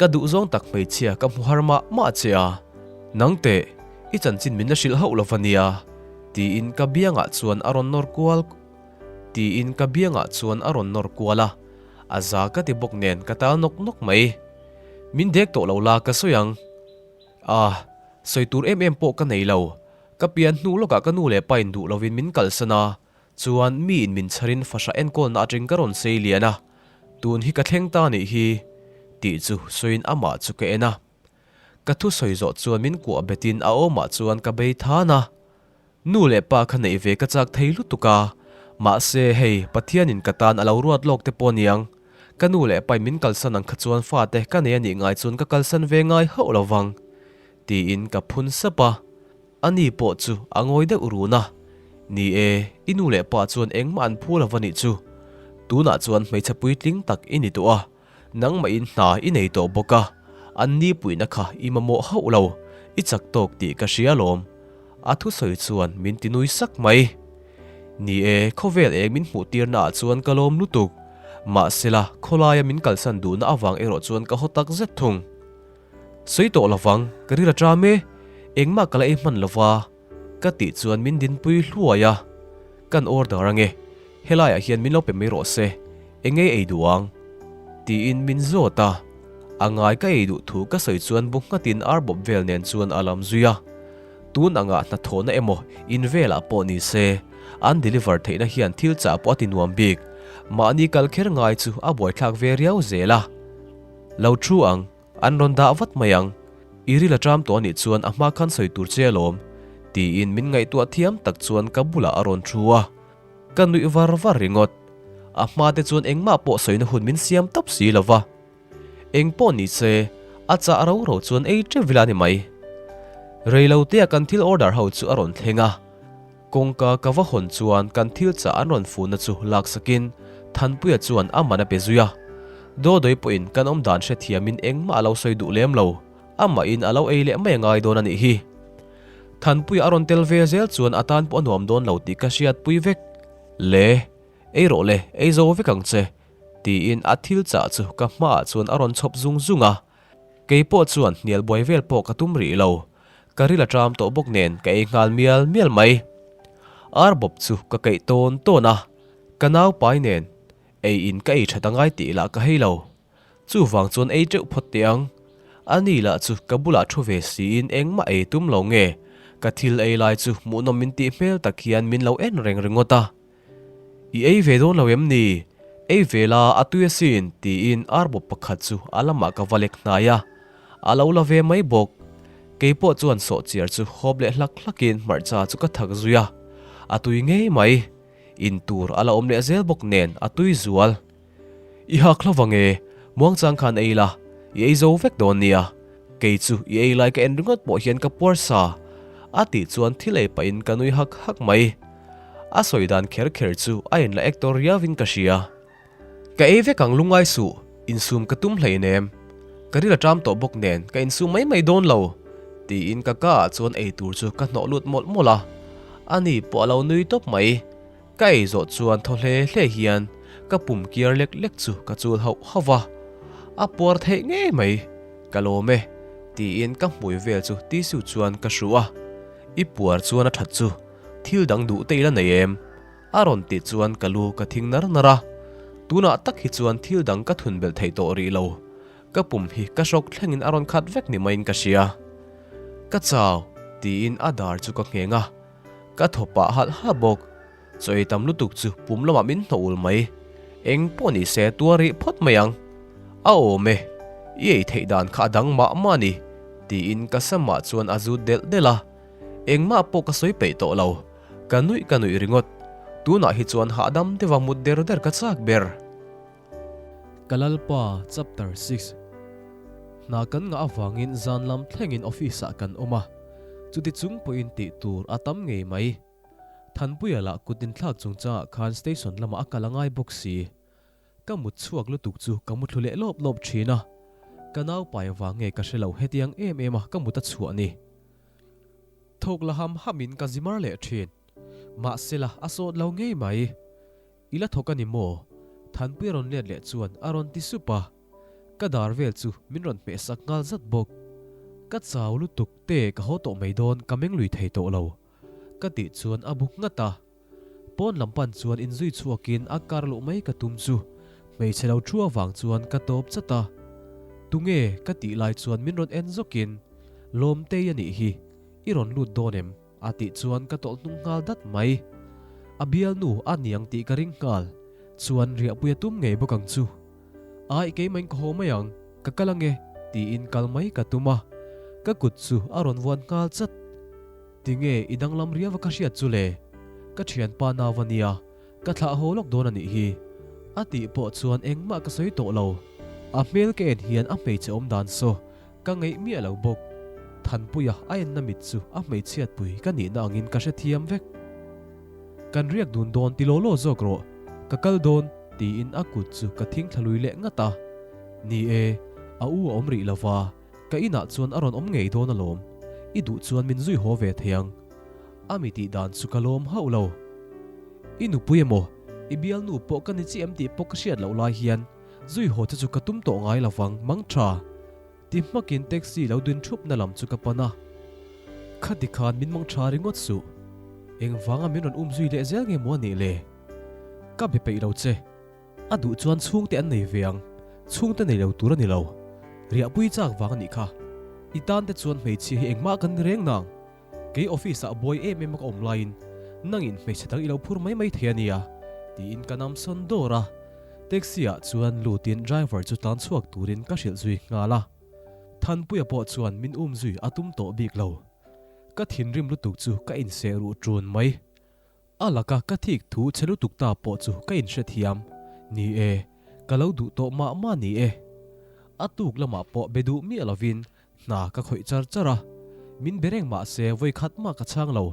ka duhzawng tak hmeichhia ka hmu har mah mah che a, nang teh, i chanchin min la hrilh hauh lo va nia, tiin ka biangah chuan a rawn nawr kual tiin ka biangah chuan a rawn nawr kual a, a za ka ti bawk nen ka tal nawk nawk mai. Min dek tawh lo la ka sawi ang. Ah, sawi tur em em pawh ka nei lo, ka pian hnu lawkah ka nu leh pa in duh lovin min kalsan a, Chuan miin min chharin fahrah enkawlna atang ka rawn sei lian a, tun hi ka thleng ta nih hi, tih chu sawiin amah chu ka en a. Ka thusawi zawh chuan min kuah betin a awmah chuan ka bei than a. Nu leh pa kha neih ve ka chak thei lutuk a, mahse hei Pathianin ka tan a lo ruat lawk te pawh aniang, ka nu leh pain min kalsan ang kha chuan fate ka nei a nih ngai chuan ka kalsan ve ngai hauh lo vang, tiin ka phun sap a. Ani pawh chu a ngawi deuh run a, Ni e, i nu leh pa chuan engmah an phu lo va nih chu. Tunah chuan hmeichhe puitling tak i ni tawh a, nangmahin hna i nei tawh bawk a, an ni puihna kha i mamawh hauh lo, i chak tawk tih ka hria alawm. A thusawi chuan min ti nui sak mai. Ni e, khawvel eng min hmuh tirna ah chuan ka lawm lutuk. Mahsela, khawlaia min kalsan duhna avang erawh chuan ka haw tak zet thung. Sawi tawh lovang, ka ril a ṭam e, engmah ka la ei hman lova, ka tih chuan min dinpui hluai a. Kan order ange, helaiah hian min lo pe mai rawh se, eng ei ei duh ang? Tiin min zawt a, a ngai ka ei duh thu ka sawi chuan bu nghatin arbawp vel nen chuan a lam zui a. Tun angah hnathawhna emaw in velah pawh ni se, an deliver theihna hian thil chah pawh a ti nuam bik, mahni kal kher ngai chu a buaithlak ve riau zel a. Lo thu ang, an rawn dah vat mai ang. I ril a ṭam tawh a nih chuan a hma khan sawi tur che alawm, tiin min ngaihtuah thiam tak chuan ka bulah a rawn thu a. Ka nuih var var ringawt. A hma te chuan engmah pawh sawina hun min siam tawp si lo va. Eng pawh ni se, a chah ro ro chuan ei ṭeuh ila a ni mai. Reilotea kan thil order ho chu a rawn thleng a. Kawngka ka va hawn chuan kan thil chah an rawn fuhna chu laksakin Thanpuia chuan a man a pe zui a. Dawdawii pawhin kan awm dan hrethiamin engmah a lo sawi duh lem lo, amahin a lo ei leh mai a ngai dawn a nih hi. Thanpuia a rawn tel ve zel chuan a tan pawh a nuam dawn lo tih ka hriatpui vek. Le, ei rawh le, ei zo vek ang che, tiin a thil chah chu ka hmaah chuan a rawn chhawp zung zung a. Kei pawh chuan hnial buai vel pawh ka tum rih lo. Ka ril a ṭam tawh bawk nen ka ei nghal mial mial mai. Ar bawp chu ka keih tawn tawn a, ka nau pai nen ei in ka ei ṭhat a ngai tih lah ka hei lo. Chuvang chuan ei teuh phawt teh ang. Ani lah chu ka bulah thu ve siin engmah ei tum lo nge, ka thil ei lai chu hmuhnawm min tih hmel tak hian min lo en reng ringawt a. I ei ve dawn lo em ni? Ei ve la a tui asin tiin arbawp pakhat chu a lamah ka va lek hnai a, a lo la ve mai bawk. Kei pawh chuan sawhchiar chu hawp leh hlak hlakin hmarcha chu ka thak zui a, a tui ngei mai. In tur a la awm leh zel bawk nen a tui zual. I hak hlo vang e, muangchang khan ei la, i ei zo vek dawn nia. Kei chu i ei lai ka en ringawt pawh hian ka puar sa. A tih chuan thil ei pahin ka nui hak hak mai. A sawi dan kher kher chu a inla ek tawr riauin ka hria. Ka ei vek ang lungai suh, insum ka tum hleinem. Ka ril a ṭam tawh bawk nen ka insum mai mai dawn lo, tiin ka ka ah chuan ei tur chu ka hnawh lut mawlh mawlh a. Ani pawh a lo nui tawp mai. Ka ei zawh chuan thaw hle hle hian ka pum kiar lek lek chu ka chul hauh hauh va, a puar theih ngei mai, ka lawm e, tiin ka hmui vel chu tissue chuan ka hruh a, I puar chuan a that chu, thil dang duh te ila nei em? a rawn tih chuan ka lu ka thing nar nar a, tunah tak hi chuan thil dang ka thun belh theih tawh rih lo, ka pum hi ka hrawk thlengin a rawn khat vek ni maiin ka hria. Ka chau, tiin a dar chu ka ngheng a. Ka thaw pah halh halh bawk. Chaw ei tam lutuk chu pum lamah min hnawh ul mai. Eng pawh ni se tuar rih phawt mai ang. A awm e, i ei theih dan kha a dang mah mah a ni, tiin ka samah chuan a zut delh delh a. Engmah pawh ka sawi peih tawh lo. Ka nuih ka nuih ringawt. Tunah hi chuan hahdam deuha mut der der ka chak ber. Ka Lalpa Chapter 6 Hna kan ngah avangin zan lam thlengin office ah kan awm a, chuti chung pawhin tih tur a tam ngei mai. Thanpuia lah kut inthlak chungchangah khan station lamah a kal a ngai bawk si. Ka mut chhuak lutuk chu ka muthlu leh lawp lawp thin a, ka naupai avang nge ka hre lo hetiang em em a ka mut a chhuah ni. Thawk la ham hamin ka zi mar leh thin. Mahsela a sawt lo ngei mai. I la thawk a ni maw? Thanpui a rawn let leh chuan a rawn ti sup a, ka dar vel chu min rawn hmeh sak nghal zat bawk. Ka chau lutuk te ka haw tawh mai dawn ka meng lui thei tawh lo ka tih chuan a bu nghat a. Pawn lam pan chuan inzui chhuakin a kar luh mai ka tum chu hmeichhe lo thu avang chuan ka tawp chat a. Tunge ka tih lai chuan min rawn en zawkin, Lawmtei a nih hi, i rawn lut dawn em? A tih chuan ka tawlh hnung nghal dat mai. A bialnu a niang tih ka ring nghal. Chuan riahpui a tum ngei bawk ang chu. Aih keimahin ka haw mai ang, ka kal ange tiin kal mai ka tum a. Ka kut chu a rawn vuan nghal chat. Tinge i danglam riau a ka hriat chu le? Ka thianpa nau a nia, Ka thlah haw lawk dawn a nih hi. A tih pawh chuan engmah ka sawi tawh lo. A hmel ka en hian a hmeichhe awm dan saw ka ngeih miah lo bawk. Thanpuia a enna mit chu a hmeichhiatpui ka nihna angin ka hrethiam vek. Kan riak dun dawn ti law law zawk rawh, ka kal dawn tiin a kut chu ka thing thla lui leh ngat a. Ni e, a u a awm rih lo va, ka inah chuan a rawn awm ngei dawn alawm. I duh chuan min zui haw ve thei ang. A mi tih dan chu ka lawm hauh lo. I nupui emaw, i bialnu pawh ka ni chiah em tih pawh ka hriat loh lai hian zui haw che chu ka tum tawh ngai lo vang, mang tha. Ti hmakin taxi lo din thupna lam chu ka pan a. Khati khan min mang tha ringawt suh. Engvanga min rawn um zui leh zel nge maw a nih le? Ka be peih lo che. A duh chuan chhungte an nei ve ang, chhungte nei lo tur a ni lo. Riahpui chak vang a nih kha. I tan te chuan hmeichhia hi engmah kan ni reng nang. Kei office ah buai em em a ka awm laiin nangin hmeichhe dang i lo phur mai mai thei a nia, tiin ka nam sawn dawr a. Taxi ah chuan lutin driver chu tlan chhuak turin ka hrilh zui nghal a. Thanpuia pawh chuan min um zui a tum tawh bik lo. Ka thinrim lutuk chu ka inseh ruh ṭun mai. A laka ka thik thu che lutuk ta pawh chu ka inhrethiam. Ni e, ka lo duh tawh mah mah ni e. A tuk lamah pawh be duh miah lovin hna ka khawih char char a, min be reng mah se vawi khat mah ka chhang lo.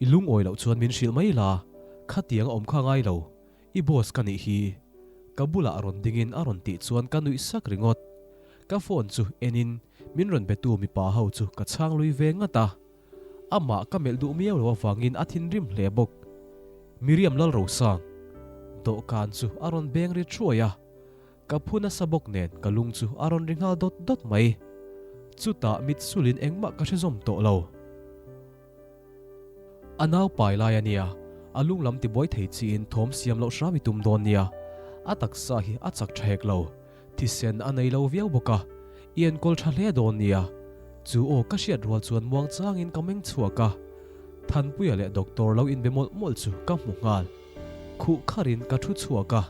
I lungawi loh chuan min hrilh mai la, khatiang a awm kha ngai lo, i boss ka nih hi. Ka bulah rawn dingin a rawn tih chuan ka nuih sak ringawt. Ka phone chu enin min rawn betu mipa ho chu ka chhang lui ve ngat a. Amah ka melh duh miau lo avangin a thinrim hle bawk. Miriam Lalrosang dawhkan chu a rawn beng ri thuai a, ka phu nasa bawk nen ka lung chu a rawn ri nghal dawt dawt mai. Chutah mit sulin engmah ka hre zawm tawh lo. A nau pai lai a nia, a lung lam tibuai thei chiin thawm siam loh hram i tum dawn nia. A taksa hi a chak tha hek lo, thisen a nei lo viau bawk a, i enkawl tha hle dawn nia. Chu aw ka hriat rual chuan muang changin ka meng chhuak a, Thanpuia leh doctor lo inbe mawlh mawlh chu ka hmu nghal. Khuh kharin ka thu chhuak a,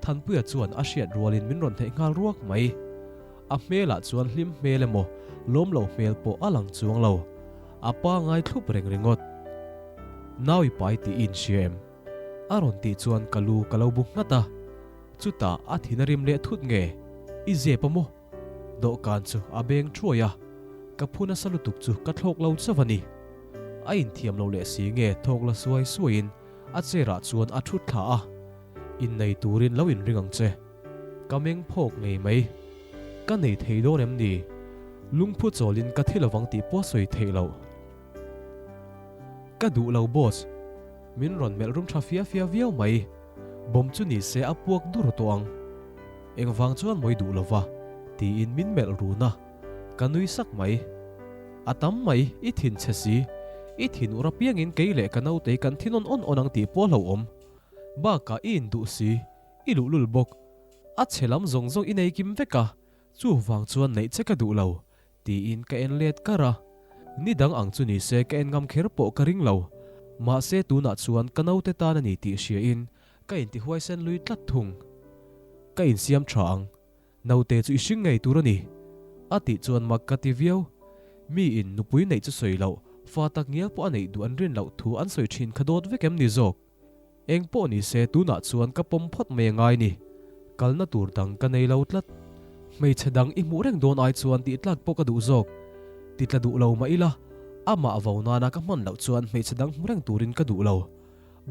Thanpuia chuan a hriat rualin min rawn hnaih nghal ruak mai. A hmelah chuan hlim hmel emaw lawm lo hmel pawh a lang chuang lo. A pa ngai thlup reng ringawt. Nau i pai tih i inhria em? A rawn tih chuan ka lu ka lo bu nghat a. Chutah a thin a rim leh thut nge? I zep a maw? Dawhkan chu a beng thuai a, ka phu nasa lutuk chu ka thlawk lo chauh a ni. A inthiam lo leh si nge thawk la suai suaiin a chair ah chuan a thut thla a. Innei turin lo inring ang che. Ka meng phawk ngei mai. Ka nei thei dawn em ni? Lungphu chawlin ka thi lovang tih pawh a sawi theih loh. Ka duh lo boss. Min rawn melh rum tha fia fia viau mai. Bomb chu ni se a puak dur tawh ang. Engvang chuan mawi duh lova? tiin min melh run a. Ka nui sak mai. A tam mai, i thin chhe si. I thin ur apiangin kei leh ka nautei kan thi nawn awn awn ang tih pawh a hlauhawm. Bakah i induh si. I luhlul bawk. A chhe lam zawng zawng i nei kim vek a, chuvang chuan neih che ka duh lo, tiin ka en let kar a. Ni dang ang chu ni se ka en ngam kher pawh ka ring lo. Mahse tunah chuan ka naute tan a ni tih hriain ka intihuaisen lui tlat thung. Ka insiam tha ang. Naute chu i hring ngei tur a ni. A tih chuan mak ka ti viau. Mi in nupui neih chu sawi loh, fa tak ngial pawh a neih duh an rin loh thu an sawi thin kha dawt vek em ni zawk? Eng pawh ni se tunah chuan ka pawm phawt mai a ngai ni. Kalna tur dang ka nei lo tlat. Hmeichhe dang i hmuh reng dawn ai chuan tih tlak pawh ka duh zawk. Ti tla duh lo mah ila, amah vo nana ka hman loh chuan hmeichhe dang hmu reng turin ka duh lo.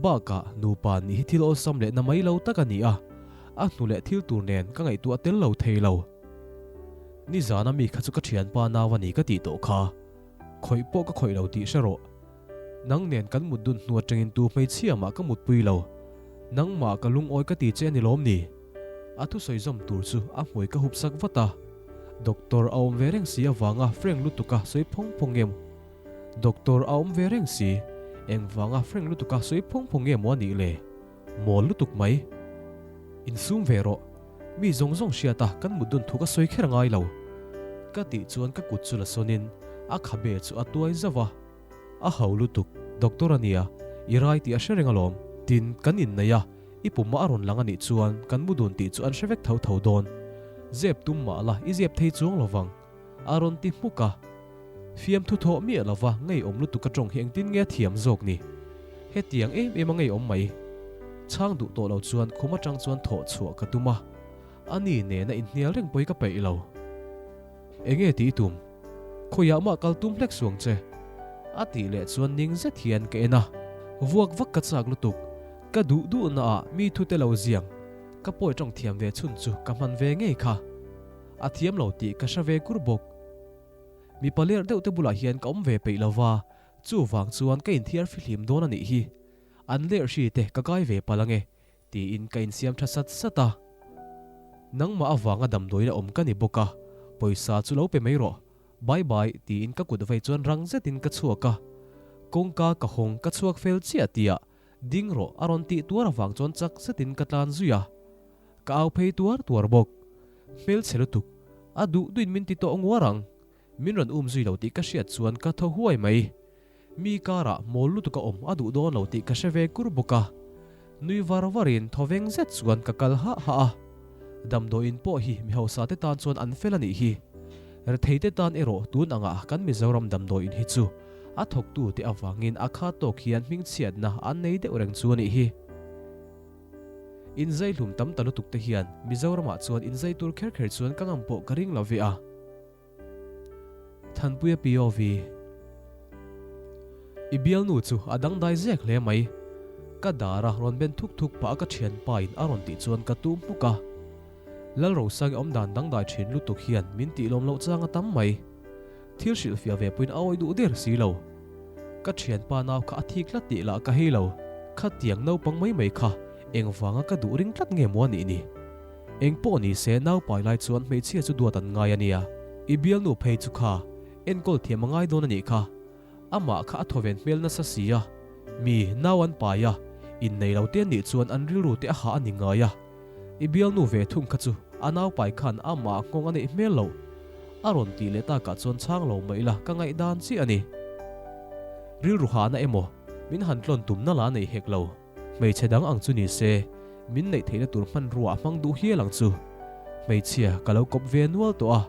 Bakah nupa nih hi thil awlsam leh na mai lo tak a ni a, a hnu leh thil tur nen ka ngaihtuah tel lo thei lo. Nizana mi kha chu ka thianpa nau a ni ka tih tawh kha. Khawih pawh ka khawih lo tih hre rawh. Nang nen kan mut dun hnu atangin tu hmeichhia mah ka mutpui lo. Nangmah ka lungawi ka ti che a ni lawm ni? A thusawi zawm tur chu a hmui ka hup sak vat a. Doctor a awm ve reng si avanga frank lutuka sawi phawng phawng nge maw? Doctor a awm ve reng si, engvanga frank lutuka sawi phawng phawng nge maw a nih le? Mawl lutuk mai. Insum ve rawh. Mi zawng zawng hriat a kan mut dun thu ka sawi kher ngai lo. Ka tih chuan ka kut chu la sawnin a khabe chu a tuai zauh a. A ho lutuk, doctor a nia, i rai tih a hre reng alawm. Tin, kan inneih a, i pum a rawn lang a nih chuan kan mu dun tih chu an hre vek tho tho dawn. Zep tum mah la i zep thei chuang lovang. A rawn ti hmuk a. Fiamthu thawh miah lova ngeiawm lutuk a tawng hi engtin nge a thiam zawk ni? Hetiang em em a ngeiawm mai. Chhang duh tawh lo chuan khum atang chuan thawh chhuah ka tum a. Ani nena inhnial reng pawhi ka peih lo. Enge tih i tum? Khawiah mah kal tum hlek suang che. A tih leh chuan ning zet hian ka en a. Vuak vak ka chak lutuk. Ka duh duh naah mi thute lo ziang. Ka pawi tawng thiam ve chhun chu ka hman ve ngei kha. A thiam lo tih ka hre ve kur bawk. Mipa lerh deuh te bulah hian ka awm ve peih lova, chuvang chuan ka inthiar fihlim dawn a nih hi. An lerh hri te ka kai ve palh ange, tiin ka insiam tha sat sat a. Nangmah avanga damdawiin a awm ka ni bawk a, pawisa chu lo pe mai rawh, bye bye tiin ka kut vei chuan rang zetin ka chhuak a. Kawngka ka hawng ka chhuak fel chiah tihah ding rawh a rawn tih tuar avang chuan chak zetin ka tlan zui a. Ka au phei tuar tuar bawk. Hmelchhe lutuk, a duh duhin min ti tawh nguar ang. Min rawn um zui lo tih ka hriat chuan ka thaw huai mai. Mi karah mawl lutuk a awm a duh dawn lo tih ka hre ve kur bawk a. Nui var varin thaw veng zet chuan ka kal hah hah a. Damdawiin pawh hi mi hausa te tan chuan an fel a nih hi. Rethei te tan erawh tun angah kan Mizoram damdawiin hi chu a thawktu te avangin a kha tawk hian hmingchhiatna an nei deuh reng chu a nih hi. Inzai hlum tam ta lutuk te hian Mizoramah chuan inzai tur kher kher chuan ka ngam pawh ka ring lo ve a. Thanpuia POV. I bialnu chu a dangdai zek hle mai. Ka dar a rawn ben thuk thuk pah a ka thianpa in a rawn tih chuan ka tum hmuk a. Lalrosangi awmdan dangdai thin lutuk hian min tih lawm loh chang a tam mai. Thil hrilhfiah ve pawhin a awih duh der si lo. Ka thianpa nau kha a thik tlat tih lah ka hei lo. Khatiang naupang mai mai kha engvanga ka duh ring tlat nge maw a nih ni? Eng pawh ni se nau pai lai chuan hmeichhia chu duat an ngai a nia. I bialnu phei chu kha enkawl thiam a ngai dawn a nih kha. Amah kha a thawven hmel nasa si a, mi nau an pai a, innei lo te an nih chuan an rilru te a hah a ni ngai a. I bialnu ve thung kha chu a nau pai khan amah nghawng a neih hmel loh. A rawn tih leh takah chuan chhang lo mai ila ka ngaihdan chiah a ni. Rilru hahna emaw min han tlawn tumna la nei hek lo. Hmeichhe dang ang chu ni se min neih theihna tur hmanrua a hmang duh hial ang chu. Hmeichhia ka lo kawp ve nual tawh a,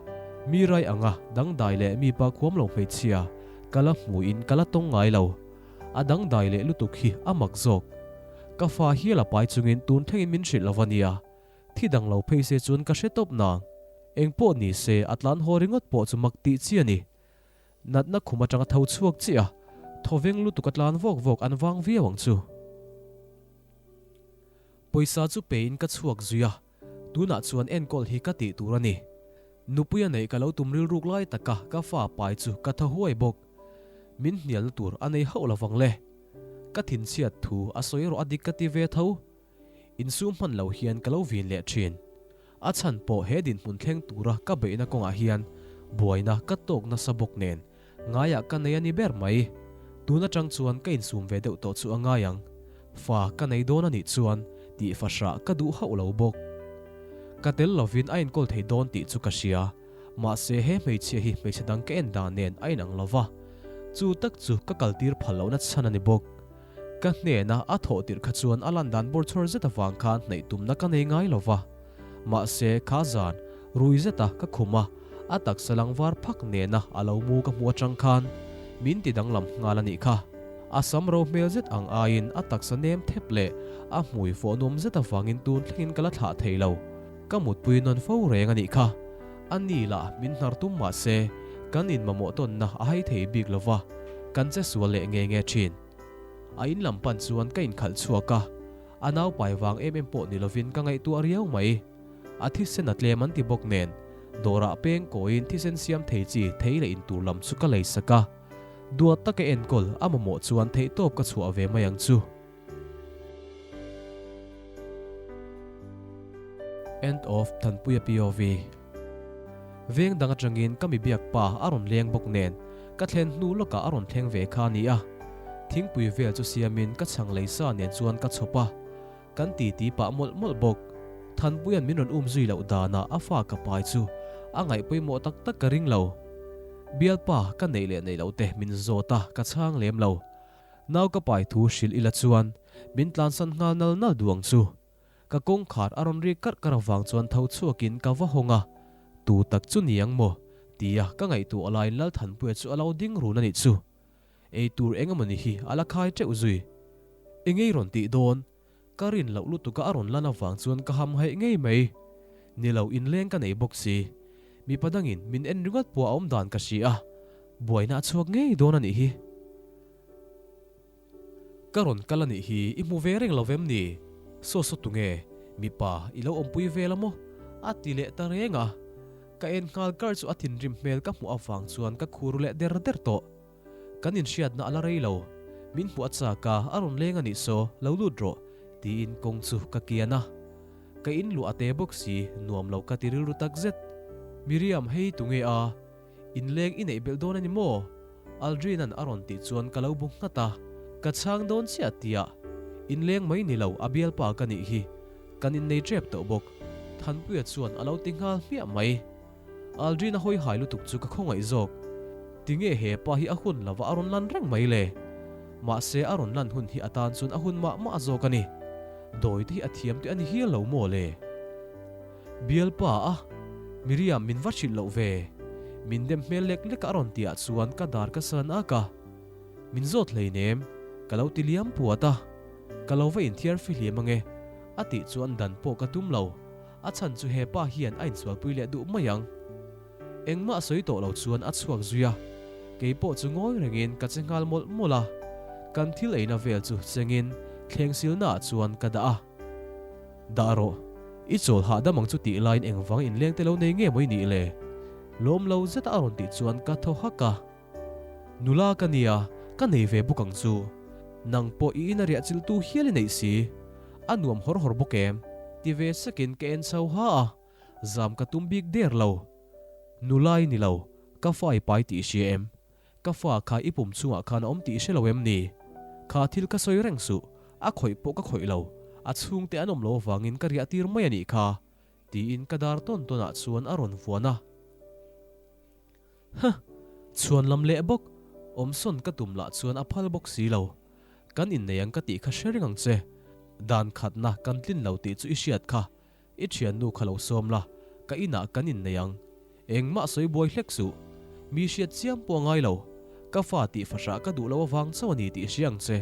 mi rai anga dangdai leh mi pa khuam lo hmeichhia ka la hmuin ka la tawng ngai lo. A dangdai leh lutuk hi a mak zawk. Ka fa hial a pai chungin tun thlengin min hrilh lo a nia. Thi dang lo phei se chuan ka hre tawp nang. Eng pawh ni se a tlan haw ringawt pawh chu mak tih chi a ni. Natna khum atanga tho chhuak chiah a, thawveng lutuk a tlan vawk vawk an vang viau ang chu. Pawisa chu pein ka chhuak zui a, tunah chuan enkawl hi ka tih tur a ni. Nupui a neih ka lo tum rilruk lai taka ka fa pai chu ka thaw huai bawk. Min hnialna tur a nei hauh lovang le. Ka thinchhiat thu a sawi erawh a dik ka ti ve tho. Insum hman lo hian ka lo vin leh thin. A chhan pawh he dinhmun thleng tura ka beihna kawngah hian buaina ka tawk nasa bawk nen ngaiah ka nei a ni ber mai. Tun atang chuan ka insum ve deuh tawh chu a ngai ang. Fa ka nei dawn a nih chuan tih fahrah ka duh hauh lo bawk. Ka tel lovin a enkawl thei dawn tih chu ka hria. Mahse he hmeichhia hi hmeichhe dang ka en dan nen a inang lo va, chu tak chu ka kaltir phal lohna chhan a ni bawk. Ka hnena a thawh tirh kha chuan a lan dan bawrchhawr zet avang khan hnaih tumna ka nei ngai lo va. Mahse kha zan, rui zeta ka khum a, a taksa lang var phak nena a lo mu ka hmuh atang khan min ti danglam nghal a nih kha. A sam ro hmel zet ang aiin a taksa nem thep leh a hmui fawh nuam zet avangin tun thlengin ka la thlah thei lo. Ka mutpui nawn fo reng a nih kha. A ni lah min hnar tum mah se, kan inmamawh tawnna a hai thei bik lo va, kan che sual leh nge nge thin. A in lam pan chuan ka inkhalh chhuak a, a nau pai vang em em pawh ni lovin ka ngaihtuah riau mai. A thisen a tlem an ti bawk nen, dawrah peng kawiin thisen siam thei chi thei leh intur lam chu ka lei sak a. Duat taka enkawl a mamawh chuan theihtawp ka chhuah ve mai ang chu. End of Thanpuia POV. Veng dang atangin ka mi biak pa a rawn leng bawk nen ka thlen hnu lawkah a rawn thleng ve kha a ni a. Thingpui vel chu siamin ka chhang lei sa nen chuan ka chhawp a, kan titi pah mawlh mawlh bawk. Thanpuia'n min rawn um zui loh danah a fa ka pai chu a ngaih pawimawh tak tak ka ring lo. Bialpa ka neih leh neih loh te min zawt a, ka chhang lem lo. Nau ka pai thu hrilh ila chuan min tlansan nghal nal nal duh ang chu. Ka kawngkhar a rawn ri karh karh avang chuan tho chhuakin ka va hawng a, tu tak chu ni ang maw? tia ka ngaihtuah laiin Lalthanpuia chu a lo ding run a nih chu. Ei tur eng emawni hi a la khai teuh zui. Engei rawn tih dawn? Ka rin loh lutuka a rawn lan avang chuan ka ham haih ngei mai. Ni lo inleng ka nei bawk si. Mipa dangin min en ringawt pawh a awm dan ka hria a, buaina a chhuak ngei dawn a nih hi. Ka rawn kal a nih hi, i hmu ve reng lo vem ni? Saw saw tunge, mipa i lo awmpui vel a maw? A ti leh ta reng a. Ka en nghal kar chu a thinrim hmel ka hmuh avang chuan ka khur leh der der tawh. Kan inhriatna a la rei lo. Min hmuh a chak a, a rawn leng a nih saw, lo lut rawh, tiin kawng chu ka kian a. Ka inluah a te bawk si, nuam lo ka ti rilru tak zet. Miriam, hei tunge a? Inleng i neih belh dawn a ni maw? Aldrin-a'n a rawn tih chuan ka lo bu nghat a, ka chhang dawn chiah tia. Inleng mai ni lo, a bialpa ka nih hi. Kan innei tep tawh bawk. Thanpuia chuan a lo ti nghal hmiah mai. Aldrin-a hawi hai lutuk chu ka khawngaih zawk. Tinge he pa hi a hun lova a rawn lan reng mai le? Mahse a rawn lan hun hi a tan chuan a hun mah mah zawk a ni. Dawi te hi a thiam te a ni hial lo maw le? Bialpa a, Miriam min va hrilh loh ve. Min dem hmel lek lek a rawn tihah chuan ka dar ka san ak a. Min zawt hleinem, ka lo ti liam puat a. Ka lo va inthiar fihlim ange, a tih chuan dan pawh ka tum lo. A chhan chu he pa hian a insualpui leh duh mai ang. Engmah sawi tawh lo chuan a chhuak zui a, kei pawh chu ngawi rengin ka che nghal mawlh mawlh a. Kan thil eina vel chu chengin thleng silnaah chuan ka dah a. Dah rawh, i chawl hahdam ang chu tih laiin engvang inleng te lo nei nge maw i nih le? Lawm lo zeta a rawn tih chuan ka thaw hak a. Nula ka nia, ka. Ka nei ve bawk ang chu. Nang pawh i ina riah chilhtu hial i neih si. A nuam hawr hawr bawk em? Ti ve sakin ka en chho ha a, zam ka tum bik der lo. Nula i ni lo, ka fa i pai tih i hria em? Ka fa kha i pum chungah khan a awm tih i hre lo em ni? Kha thil ka sawi reng suh, a khawih pawh ka khawih lo, a chhungte an awm lo avangin ka riah tir mai a nih kha, tiin ka dar tawn tawnah chuan a rawn vuan a. Huh! Chhuan lam leh bawk, awmsawn ka tum lah chuan a phal bawk si lo. Kan innei ang ka tih kha hre reng ang che. Dan khatna kan tlin lo tih chu i hriat kha. I thiannu kha lo sawm la, ka inah kan innei ang. Engmah sawi buai hlek suh. Mi hriat chiam pawh a ngai lo. Ka fa tih fahrah ka duh lo avang chauh a ni tih hria ang che.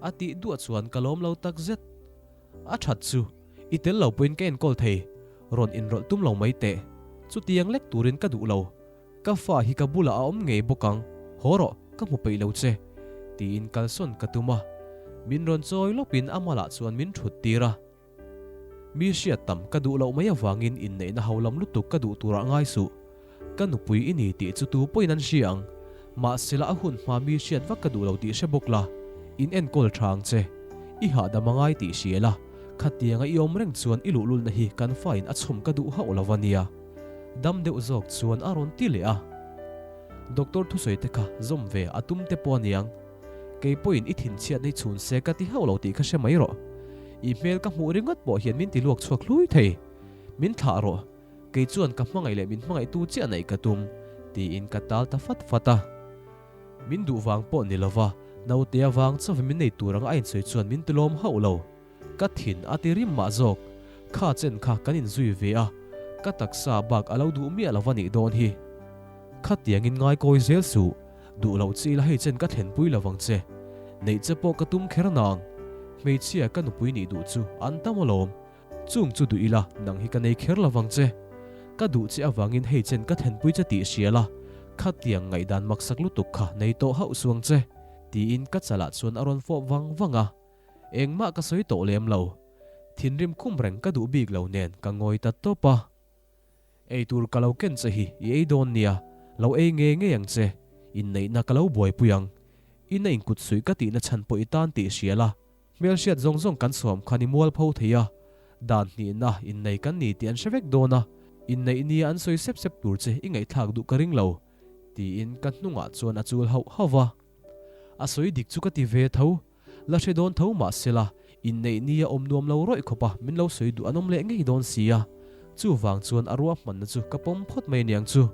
A tih duah chuan ka lawm lo tak zet. A that chu, i tel lo pawhin ka enkawl thei. Rawn inrawlh tum lo mai teh. Chutiang lek turin ka duh lo. Ka fa hi ka bulah a awm ngei bawk ang. Haw rawh, ka hmu peih lo che. Tiin kalsawn ka tum a. Min rawn chawi lawpin a malah chuan min thut tir a. Mi hriat tam ka duh loh mai avangin inneihna ho lam lutuk ka duh turah ngai suh. Ka nupui i ni tih chu tu pawhin an hria ang. Mahsela a hun hma mi hriat vak ka duh lo tih hre bawk la, in enkawl tha ang che. I hahdam a ngai tih hria la, khatianga i awm reng chuan i luhlulna hi kan fain a chhawm ka duh hauh lo a nia. Dam deuh zawk chuan a rawn ti leh a. Doctor thusawi te kha zawm ve a tum te pawh a niang. Kei pawhin i thinchhiatna hi chhun se ka ti hauh lo tih kha hre mai rawh. I hmel ka hmuh ringawt pawh hian min ti luak chhuak hlui thei. Min thlah rawh. Kei chuan ka hmangaih leh min hmangaihtu chiah naih ka tum, tiin ka tal ta fat fat a. Min duh vang pawh ni lova, naute avang chauhin min nei tur anga a insawi chuan min tilawm hauh lo. Ka thin a ti rim mah zawk. Kha chen kha kan inzui ve a, ka taksa bak a lo duh miah lo va nih dawn hi. Khatiangin ngaikawi zel suh, duh loh chi ila hei chen ka thlenpui lo vang che. Neih che pawh ka tum kher nang. Hmeichhia ka nupui nih duh chu an tam alawm. Chung chu duh ila nang hi ka nei kher lo vang che. Ka duh che avangin hei chen ka thlenpui che tih hria la, khatiang ngaihdan maksak lutuk kha nei tawh hauh suang che, tiin ka chalah chuan a rawn fawp vang vang a. Engmah ka sawi tawh lem lo. Thinrim khum reng ka duh bik lo nen ka ngawi ta tawp a. Ei tur ka lo ken che hi i ei dawn nia, lo ei ngei ngei ang che. Inneihna ka lo buaipui ang. Ina inkut suih ka tihna chhan pawh i tan tih hria la. Hmelhriat zawng zawng kan sawm khan i mualpho thei a, dan hnihna innei kan ni tih an hre vek dawn a, inneih nia an sawi sep sep tur che i ngaihthlak duh ka ring lo, tiin ka hnungah chuan a chul hauh hauh va. A sawi dik chu ka ti ve tho. La hre dawn tho mah sela, inneih nia awm nuam lo rawih khawp a min lo sawi duh an awm leh ngei dawn si a, chuvang chuan a ruahmanna chu ka pawm phawt mai aniang chu.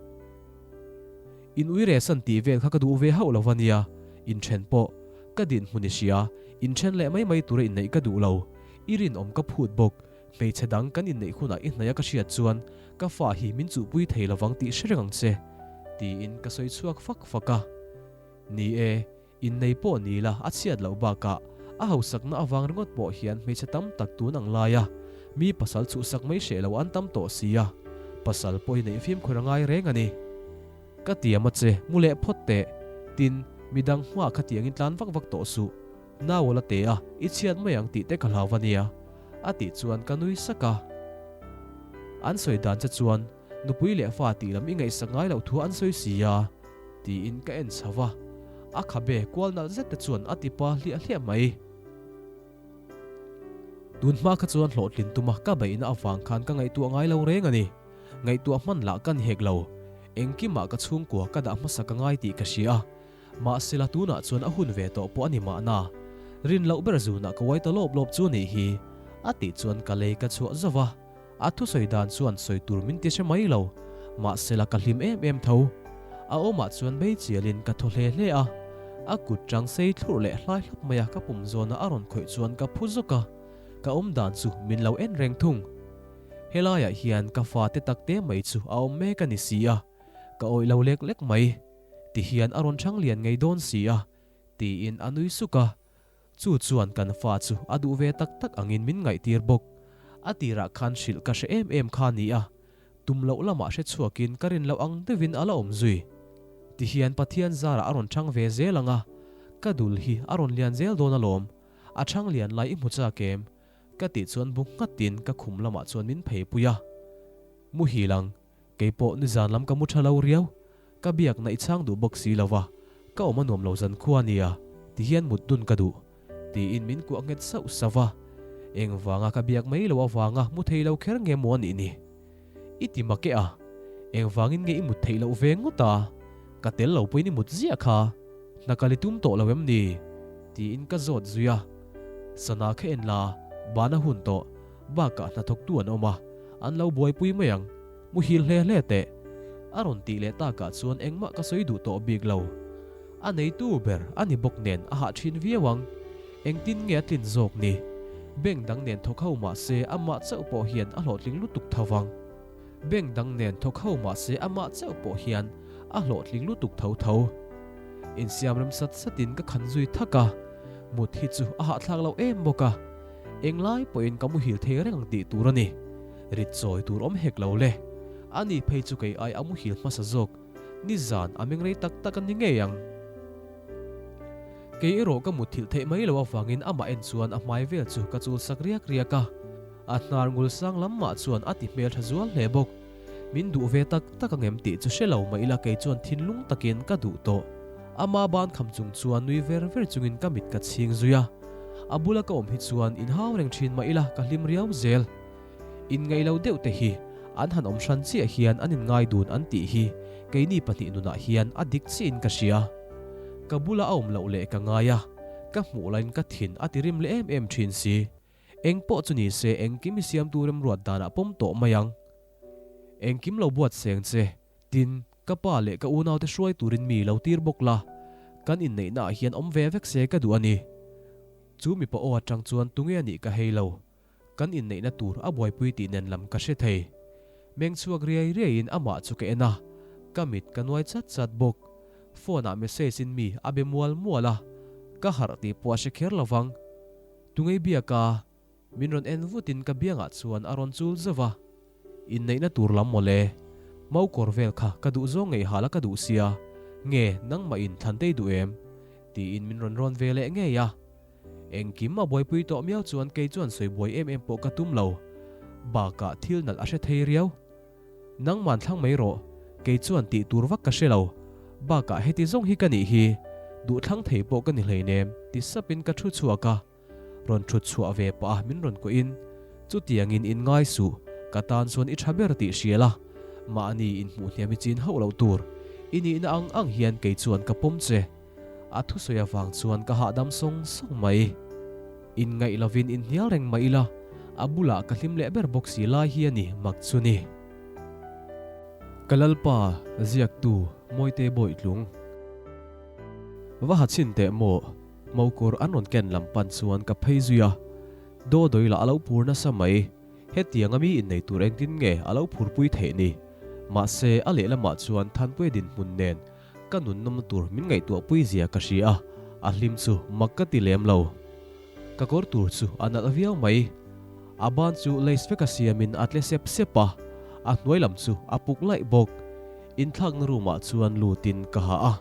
In ui rehsan tih vel kha ka duh ve hauh lo va nia, inthen pawh ka dinhmun i hria, inthen leh mai mai tura inneih ka duh lo, i rinawm ka phut bawk, hmeichhe dang kan inneih hunah i hnaih a ka hriat chuan ka fa hi min chuhpui thei lovang tih hre reng ang che, tiin ka sawi chhuak fak fak a. Ni e, Innei pawh ni la a chhiat loh bakah a hausakna avang ringawt pawh hian hmeichhe tam tak tun ang laia mi pasal chhuhsak mai hreh lo an tam tawh si a, pasal pawh hi neih fimkhur a ngai reng a ni. Ka tiam a che, mu leh phawt teh. Tin, midang hmaah khatiangin tlan vak vak tawh suh. Nau a la te a, i chhiat mai ang tih te ka hlau va nia. A tih chuan ka nui sak a. An sawi dan che chuan Nupui leh fa tih lam i ngaihsak ngai loh thu an sawi si a, tiin ka en chho va. A khabe kual nalh zet te chuan a ti pa hliah hliah mai. Tun hma kha chuan hlawhtlin tuma ka beihna avang khan ka ngaihtuah ngai lo reng a ni. Ngaihtuah hman lah ka ni hek lo. Engkimah ka chhungkua ka dah hmasa ka ngai tih ka hria a. Mahsela tunah chuan a hun ve tawh pawh a ni mahna. Rin loh ber zunah ka uai ta lawp lawp chu a nih hi, a tih chuan ka lei ka chhuah zauh va. A thusawi dan chuan sawi tur min ti hre mai lo, mahsela ka hlim em em tho. A awmah chuan bei chialin ka thaw hle hle a, a kut chang sei thlurh leh hlai hlap maia ka pum zawna a rawn khawih chuan ka phu zawk a, ka awm dan chu min lo en reng thung. Helaiah hian ka fate takte mai chu a awm mek a ni si a, ka awih lo lek lek mai. Tihian a rawn chhang lian ngei dawn si a, tiin a nui suk a. Chu chuan kan fa chu a duh ve tak tak angin min ngaihtir bawk. A tirah khan hrilh ka hre em em kha ni a, tum loh lamah hre chhuakin ka rin loh ang deuhin a la awm zui. Tihian Pathian zarah a rawn chhang ve zel ang a, ka dul hi a rawn lian zel dawn alawm, a chhang lian lai i hmu chak em? Ka tih chuan bu nghatin ka khum lamah chuan min pheipui a. Muhil ang, keipawh nizan lam ka mu tha lo riau, ka biakna i chhang duh bawk si lo va. Ka awm a nuam lo zan khua nia, tihian mut dun ka duh, tiin min kuah nghet sauh sauh va. Engvanga ka biak mai lo avanga mu thei lo kher nge maw a nih ni? I ti mak e a, engvangin nge i mut theih loh ve ngawt a? Ka tel lo pawhin i mut ziah kha, hna kal i tum tawh lo em ni? Tiin ka zawt zui a. Sana kha en la, bana hun tawh, bakah hnathawktu an awm a, an lo buaipui mai ang. Muhil hle hle teh. A rawn tih leh takah chuan engmah ka sawi duh tawh bik lo. A neitu ber a ni bawk nen a hah thin viau ang. Engtin nge a tlin zawk ni? Bank dang nen thawk ho mah se amah chauh pawh hian a hlawhtling lutuk tho vang. Bank dang nen thawk ho mah se amah chauh pawh hian a hlawhtling lutuk tho tho. Insiam rem sat satin ka khan zui thak a, mut hi chu a hahthlak loh em bawk a. Englai pawhin ka muhil thei reng ang tih tur a ni. Rit chawi tur awm hek lo le. Ani phei chu kei ai a muhil hmasa zawk. Nizan a meng rei tak tak a ni ngei ang. Kei erawh ka mutthilh theih mai loh avangin amah en chuan a hmai vel chu ka chul sak riak riak a. A hnar ngul sang lam mah chuan a ti hmel tha zual hle bawk. Min duh ve tak tak ang em tih chu hre lo mah ila kei chuan thinlung takin ka duh tawh. Ama ban kham chung chuan nui ver ver chungin ka mit ka chhing zui a. A bula ka awm hi chuan inhau reng thin mah ila ka hlim riau zel. Inngaih lo deuh te hi an han awm hran chiah hian an inngai dun an tih hi keini pahnih nunah hian a dik chiahin ka hria. Ka bula a awm loh leh ka ngai a, ka hmuh laiin ka thin a ti rim leh em em thin si. Eng pawh chu ni se engkim i siamtu remruat danah pawm tawh mai ang. Engkim lo buat seng che, tin, ka pa leh ka unaute hruai turin mi lo tir bawk la, kan inneihnaah hian awm ve vek se ka duh a ni. Chu mipa aw atang chuan tunge a nih ka hei lo. Kan inneihna tur a buaipui tih nen lam ka hre thei. Meng chhuak riai riaiin amah chu ka en a, ka mit ka nuai chat chat bawk. Phone ah message in mi a be mual mual a, ka harh tih pawh a hre kher lo vang. Tungei biak a, min rawn en vutin ka biangah chuan a rawn chul zauh a. Inneihna tur lam mawle, Maukawr vel kha ka duh zawng ngei hal a ka duh sia, nge nangmah in Thlantei duh em? tiin min rawn rawn ve leh ngei a. Engkim a buaipui tawh miau chuan kei chuan sawi buai em em pawh ka tum lo. Bakah thil nalh a hre thei riau. Nangman thlang mai rawh, kei chuan tih tur vak ka hre lo. Bakah heti zawng hi ka nih hi, duh thlang thei pawh ka ni hleinem, ti sapin ka thu chhuak a. Rawn thut chhuah ve pah a min rawn kuahin, Chutiangin in ngai suh, ka tan chuan i tha ber tih hria la. Mahni inhmuh hniam i chin hauh loh tur, i nihna ang ang hian kei chuan ka pawm che. A thusawi avang chuan ka hahdam sawng sawng mai. Inngaih lovin inhnial reng mah ila, a bulah ka hlim leh ber bawk si lai hi a ni mak chu ni. Ka Lalpa, ziaktu, Mawite Bawitlung. Va ha chhin teh maw, Maukur an rawn ken lam pan chuan ka phei zui a. Dawdawi lah a lo phur nasa mai. Hetianga mi innei tur engtin nge a lo phurpui theih ni? Mahse, a lehlamah chuan Thanpuia dinhmun nen Ka nun nawmna tur min ngaihtuah pui zia ka hria a, a hlim chu mak ka ti lem lo. Ka kawr tur chu a nalh viau mai. A ban chu lace veka siamin a tle sep sep a, a hnuai lam chu a puk laih bawk. Inthlakna room ah chuan lutin ka ha a,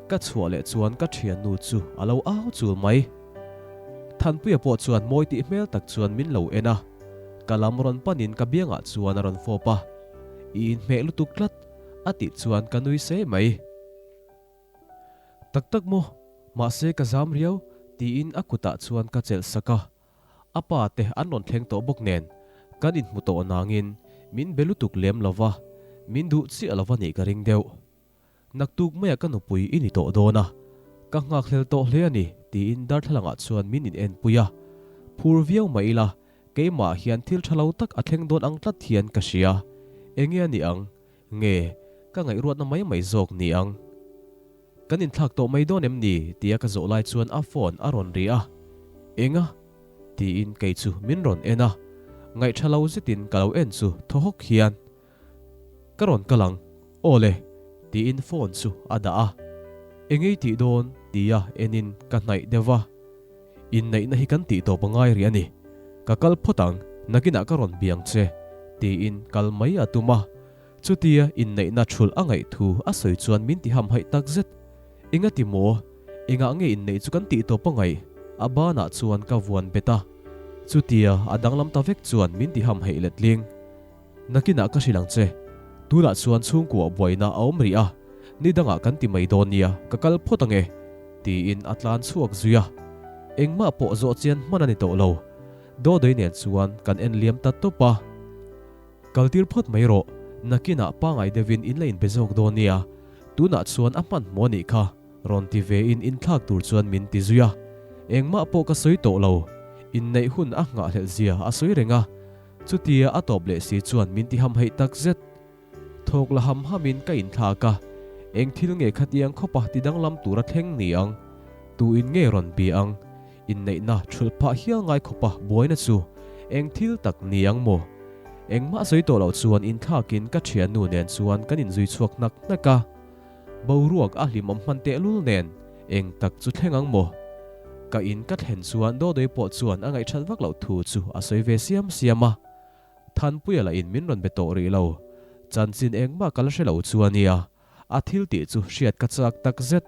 ka chhuah leh chuan ka thiannu chu a lo au chul mai. Thanpuia pawh chuan mawi tih hmel tak chuan min lo en a, ka lam rawn panin ka biangah chuan a rawn fawp a, I inhmeh lutuk tlat. A tih chuan ka nui se mai. Tak tak maw? Mahse ka zam riau, tiin a kutah chuan ka chelh sak a. A pa te an rawn thleng tawh bawk nen, kan inhmu tawh nangin min be lutuk lem lo va, min duh chiah lo va nih ka ring deuh. Naktuk maia ka nupui i ni tawh dawn a, ka nghakhlel tawh hle a ni, tiin darthlalangah chuan min inenpui a. Phur viau mah ila, Keimah hian thil tha lo tak a thleng dawn ang tlat hian ka hria. Enge a nih ang? Nge, ka ngaihruatna mai mai zawk ni ang? Kan inthlak tawh mai dawn em ni? tia ka zawh lai chuan a phone a rawn ri a. Enga? tiin kei chu min rawn en a. Ngaih tha lo zetin ka lo en chu thaw hawk hian. Ka rawn kal ang, aw le, tiin phone chu a dah a. Engei tih dawn? tia enin ka hnaih deuh va. Inneihna hi kan tih tawp a ngai rih a ni. Ka kal phawt ang, nakinah ka rawn biang che, tiin kal mai a tum a. Chutia inneihna thulh a ngaih thu a sawi chuan min ti hamhaih tak zet. Engati maw? Engah nge inneih chu kan tih tawp a ngaih? A banah chuan ka vuan bet a. Chutia a danglam ta vek chuan min ti hamhaih letling. Nakinah ka hrilh ang che. Tunah chuan chhungkua buaina a awm rih a. Ni dangah kan ti mai dawn nia, ka kal phawt ange, tiin a tlan chhuak zui a. Engmah pawh zawh chian hman a ni tawh lo. Dawdei nen chuan kan en liam ta tawp a. Kaltir phawt mai rawh, nakinah pangai deuhin in la inbe zawk dawn nia, tunah chuan a hmanhmawh a nih kha, rawn ti vein inthlak tur chuan min ti zui a. Engmah pawh ka sawi tawh lo, inneih hun a nghahhlelh zia a sawi reng a, chutia a tawp leh si chuan min ti hamhaih tak zet. Thawk la ham hamin ka inthlak a, eng thil nge khatiang khawpa ti danglam tura thleng ni ang? Tu in nge rawn bia ang? Inneihna thulh phah hial ngai khawpa buaina chu eng thil tak ni ang maw? Engmah sawi tawh loh chuan inthlakin ka thiannu nen chuan kan inzui chhuak hnak hnak a. Boruak a hlimawm hman tehlul nen eng tak chu thleng ang maw? Ka in ka thlen chuan Dawdei pawh chuan a ngaihthat vak loh thu chu a sawi ve siam siam a. Thanpuia lah in min rawn be tawh rih lo. Chanchin engmah ka la hre lo chu a nia, a thil tih chu hriat ka chak tak zet.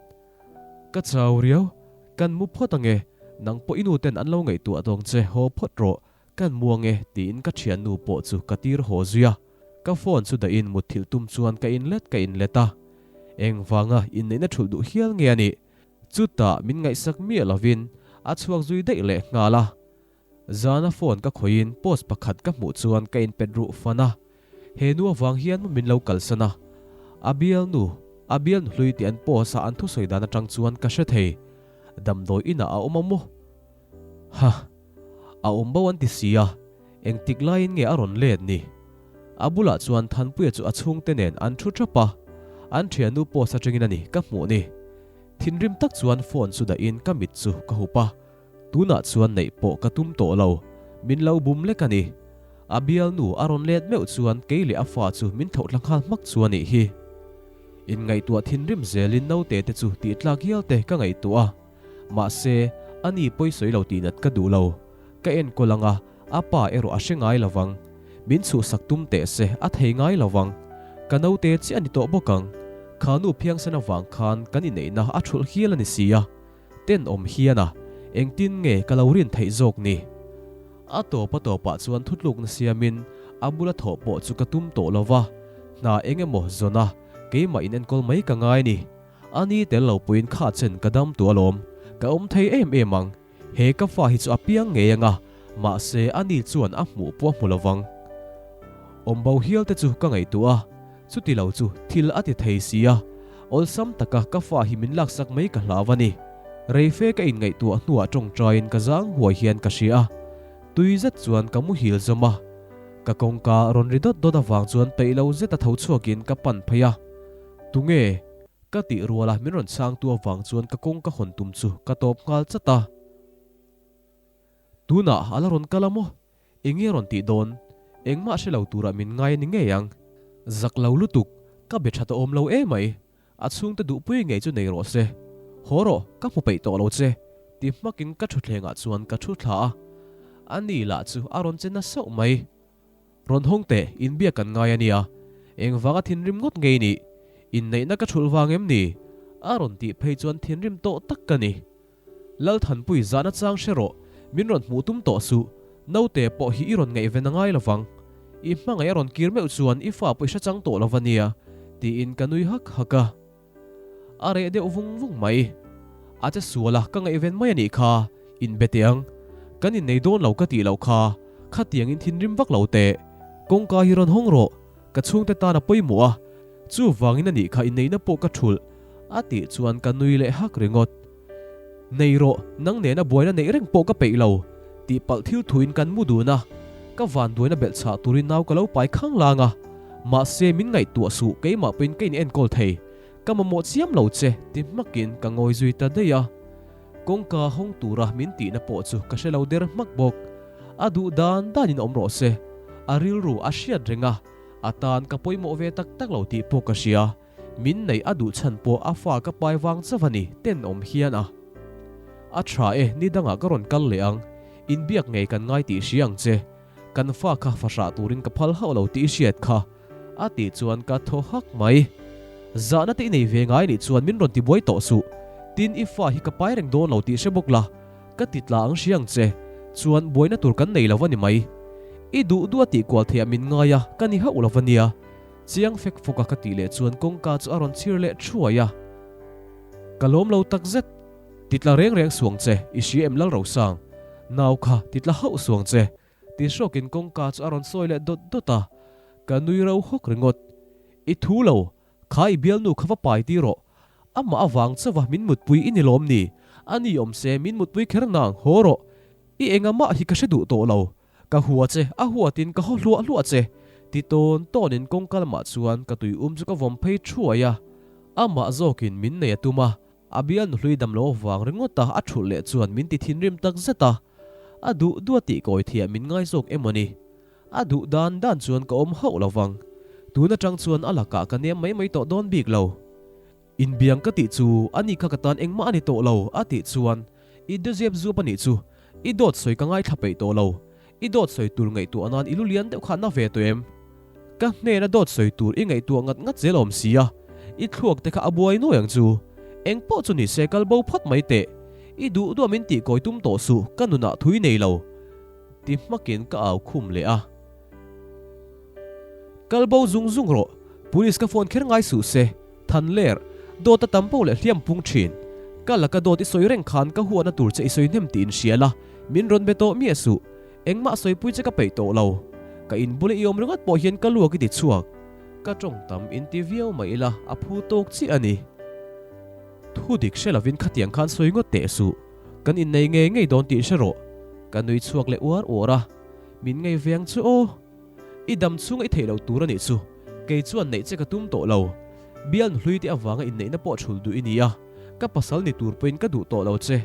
Ka chau riau, kan mu phawt ange, nang pawh i nu ten an lo ngaihtuah dawng che haw phawt rawh, kan mu ange tiin ka thiannu pawh chu ka tir haw zui a. Ka phone chu dahin mutthilh tum chuan ka inlet ka inlet a. Engvanga inneihna thulh duh hial nge a nih? Chutah min ngaihsak miah lovin a chhuak zui daih leh nghal a. Zana phone ka khawihin post pakhat ka hmuh chuan ka inpet ruh fan a, he nu avang hian min lo kalsan a, a bialnu, a bialnu hlui tih an post a an thusawi dan atang chuan ka hre thei, damdawi inah a awm a maw? Ha! A awm bo an ti si a, engtik laiin nge a rawn let ni? A bulah chuan Thanpuia chu a chhungte nen an thu thap a, an thiannu post atangin a ni ka hmuh ni. Thinrim tak chuan phone chu dahin ka mit chu ka hup a. Tunah chuan neih pawh ka tum tawh lo, min lo bum lek a ni. A bialnu a rawn let meuh chuan kei leh a fa chu min tho thla nghal hmak chu a nih hi. Inngaihtuah thinrim zelin naute te chu tih tlak hial te ka ngaihtuah a, mahse ani pawi sawi lo tih nat ka duh lo. Ka enkawl ang a, a pa erawh a hre ngai lo vang. Min chhuhsak tum teh se a thei ngai lo vang. Ka naute chiah a ni tawh bawk ang. Kha nu phiangsen avang khan kan inneihna a thulh hial a ni si a. Tenawm hian a, engtin nge ka lo rin theih zawk ni? A tawp a tawpah chuan thutlukna siamin a bula thawh pawh chu ka tum tawh lo va, hna eng emaw zawn a, keimah in enkawl mai ka ngai ni. A ni tel lo puiin kha chen ka dam tu alawm, ka awm thei em em ang. He ka fa hi chu a piang ngei ang a, mahse a ni chuan a hmuh pawh a hmu lo vang. Awmbo hial te chu ka ngaihtuah a. Chuti lo chu thil a ti thei si a, awlsam taka ka fa hi min laksak mai ka hlau a ni. Reife ka inngaihtuah hnuah tawngtaiin ka zang huai hian ka hria a, tui zet chuan ka muhil zawm a. Ka kawngka rawn ri dawt dawt avang chuan peih lo zeta tho chhuakin ka pan phei a, Tunge? ka tih ruala min rawn chhangtu avang chuan ka kawngka hawn tum chu ka tawp nghal chat a. Tunah a la rawn kal a maw? Enge rawn tih dawn? Engmah hre lo turah min ngai a ni ngei ang. Zak lo lutuk, ka be tha ta awm lo emai. A chhungte duhpui ngei chu nei rawh se. Haw rawh, ka hmu peih tawh lo che, ti hmakin ka thutthlengah chuan ka thu thla a. A ni lah chu a rawn che na sauh mai. Rawn hawng teh, inbiak kan ngai a nia. Engvanga thinrim ngawt ngei nih? Inneihna ka thulh vang em ni? A rawn tih phei chuan thinrim tawh tak ka ni. Lalthanpui zahna chang hre rawh, min rawn hmuh tum tawh suh, naute pawh hi i rawn ngaihven a ngai lovang. I hmangaih a rawn kir meuh chuan i fa pawh i hre chang tawh lo va nia, tiin ka nui hak hak a. A reh deuh vung vung mai. A che sual a, ka ngaihven mai a nih kha, inbe teh ang. Kan innei dawn lo ka tih loh kha, khatiangin thinrim vak lo teh. Kawngka hi rawn hawng rawh, ka chhungte tan a pawimawh a, chuvangin a nih kha inneihna pawh ka thulh, a tih chuan ka nui leh hak ringawt. Nei rawh, nang nena buaina neih reng pawh ka peih lo, tih palh thil thuin kan mu dun a, ka vanduaina belh chhah turin nau ka lo pai khang lang a, mahse min ngaihtuah suh keimah pawhin ka in enkawl thei, ka mamawh chiam lo che ti hmakin ka ngawi zui ta daih a, kawngka hawng tura min tihna pawh chu ka hre lo der hmak bawk, a duh dan danin awm rawh se, a rilru a hriat reng a, a tan ka pawimawh ve tak tak lo tih pawh ka hria. Min neih a duh chhan pawh a fa ka pai vang chauh a ni, tenawm hian a. A tha e, ni dangah ka rawn kal leh ang, inbiak ngei kan ngai tih hria ang che. Kan fa kha fahrah turin ka phal hauh lo tih i hriat kha, a tih chuan ka thaw hak mai. Zahna te i nei ve ngai nih chuan min rawn tibuai tawh suh, tin i fa hi ka pai reng dawn lo tih hre bawk la, ka ti tla ang hria ang che, chuan buaina tur kan nei lo a ni mai. I duh duh a tihkual theih ah min ngai a, ka ni hauh lo a nia. Chiang fek fawk a ka tih leh chuan kawngka chu a rawn chhir leh thuai a. Ka lawm lo takzet. Titla reng reng suang che, i hria em Lalrosang? Nau kha titla hauh suang che. Ti hrawkin kawngka chu a rawn sawi leh dawt dawt a. Ka nui ro hawk ringawt. I thu lo, kha i bialnu kha va pai ti rawh. Amah avang chauha min mutpui i ni lawm ni? A ni awm se min mutpui kher nang, haw rawh. I engamah hi ka hre duh tawh lo. Ka hua che, a huatin ka haw hluah hluah che. Ti tawn tawnin kawngka lamah chuan ka tui um chu ka vawm phei thuai a. Amah zawkin min nei a tum a, a bialnu hlui dam lo avang ringawt a a thulh leh chuan min ti thinrim tak zet a. A duh duh a tih kawi thiah min ngai zawk emaw ni? A duh dan dan chuan ka awm hauh lo vang. Tun atang chuan a lakah ka nem mai mai tawh dawn bik lo. Inbiang ka tih chu a ni kha ka tan engmah a ni tawh lo a tih chuan i dezep zuap a nih chu. I dawt sawi ka ngaithla peih tawh lo. I dawt sawi tur ngaihtuah nan i lu lian deuh kha na ve tawh em? Ka hnena dawt sawi tur i ngaihtuah ngat ngat zel awm sia. I thluak te kha a buai nuai ang chu. Eng pawh chu ni se kal bo phawt mai teh. I duh duah min tih kawi tum tawh suh ka nunah thui nei lo. Ti hmakin ka au khum leh a. Kal bo zung zung rawh, police ka phone kher ngai suh se, than ler, dawt a tam poh leh hliam pung thin. Ka laka dawt i sawi reng khan ka huatna tur che i sawi hnem tiin hria la, min rawn be tawh miah suh. Engmah sawipui che ka peih tawh lo. Ka inbula i awm ringawt pawh hian ka luak i ti chhuak. Ka tawng tam inti viau mai ila a phu tawk chiah a ni. Thu dik hre lovin khatiang khan sawi ngawt teh suh. Kan innei ngei ngei dawn tih hre rawh. Ka nui chhuak leh uar uar a. Min ngei ve ang chu aw. I dam chhunga i theih loh tur a nih chu. Kei chuan neih che ka tum tawh lo. Bialnu hlui te avanga inneihna pawh thul duh i ni a. Ka pasal ni tur pawhin ka duh tawh lo che.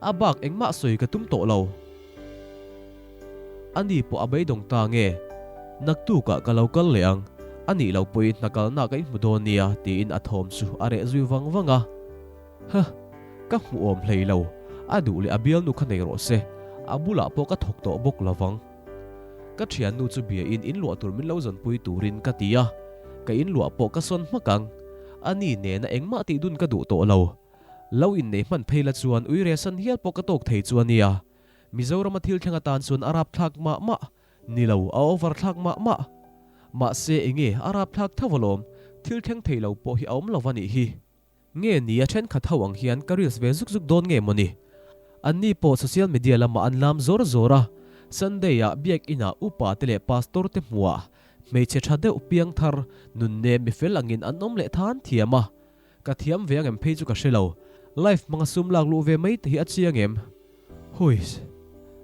A bak engmah sawi ka tum tawh lo. A ni pawh a beidawng ta nge? Naktukah ka lo kal leh ang. A nih loh pawhin hna kalna ka inhmu dawn nia tiin a thawm chu a reh zui vang vang a. Huh! Ka hmuh awm hlei lo. A duh leh a bialnu kha nei rawh se. A bulah pawh ka thawk tawh bawk lo vang. Ka thiannu chu biain inluah tur min lo zawnpui turin ka ti a. Ka inluah pawh ka sawn hmak ang. A ni nena engmah tih dun ka duh tawh lo. Lo innei hman phei la chuan uiresan hial pawh ka tawk thei chu a nia. Mizorama thil thleng atan chuan a rapthlak mah mah. Ni lo, a over thlak mah mah. Mahse enge a rapthlak tho alawm, thil thleng thei lo pawh hi a awm lo va nih hi. Nge ni a thenkhat ho ang hian ka reels ve zuk zuk dawn nge mawni? Anni pawh social media lamah an lam zawr zawr a, Sunday ah biak inah upa te leh pastor te hmuah hmeichhe tha deuh piangthar nunnem mifel angin an awm leh than thiam a. Ka thiam ve ang em phei chu ka hre lo. Life hmanga sum lak luh ve mai te hi a chiang em? Huiss.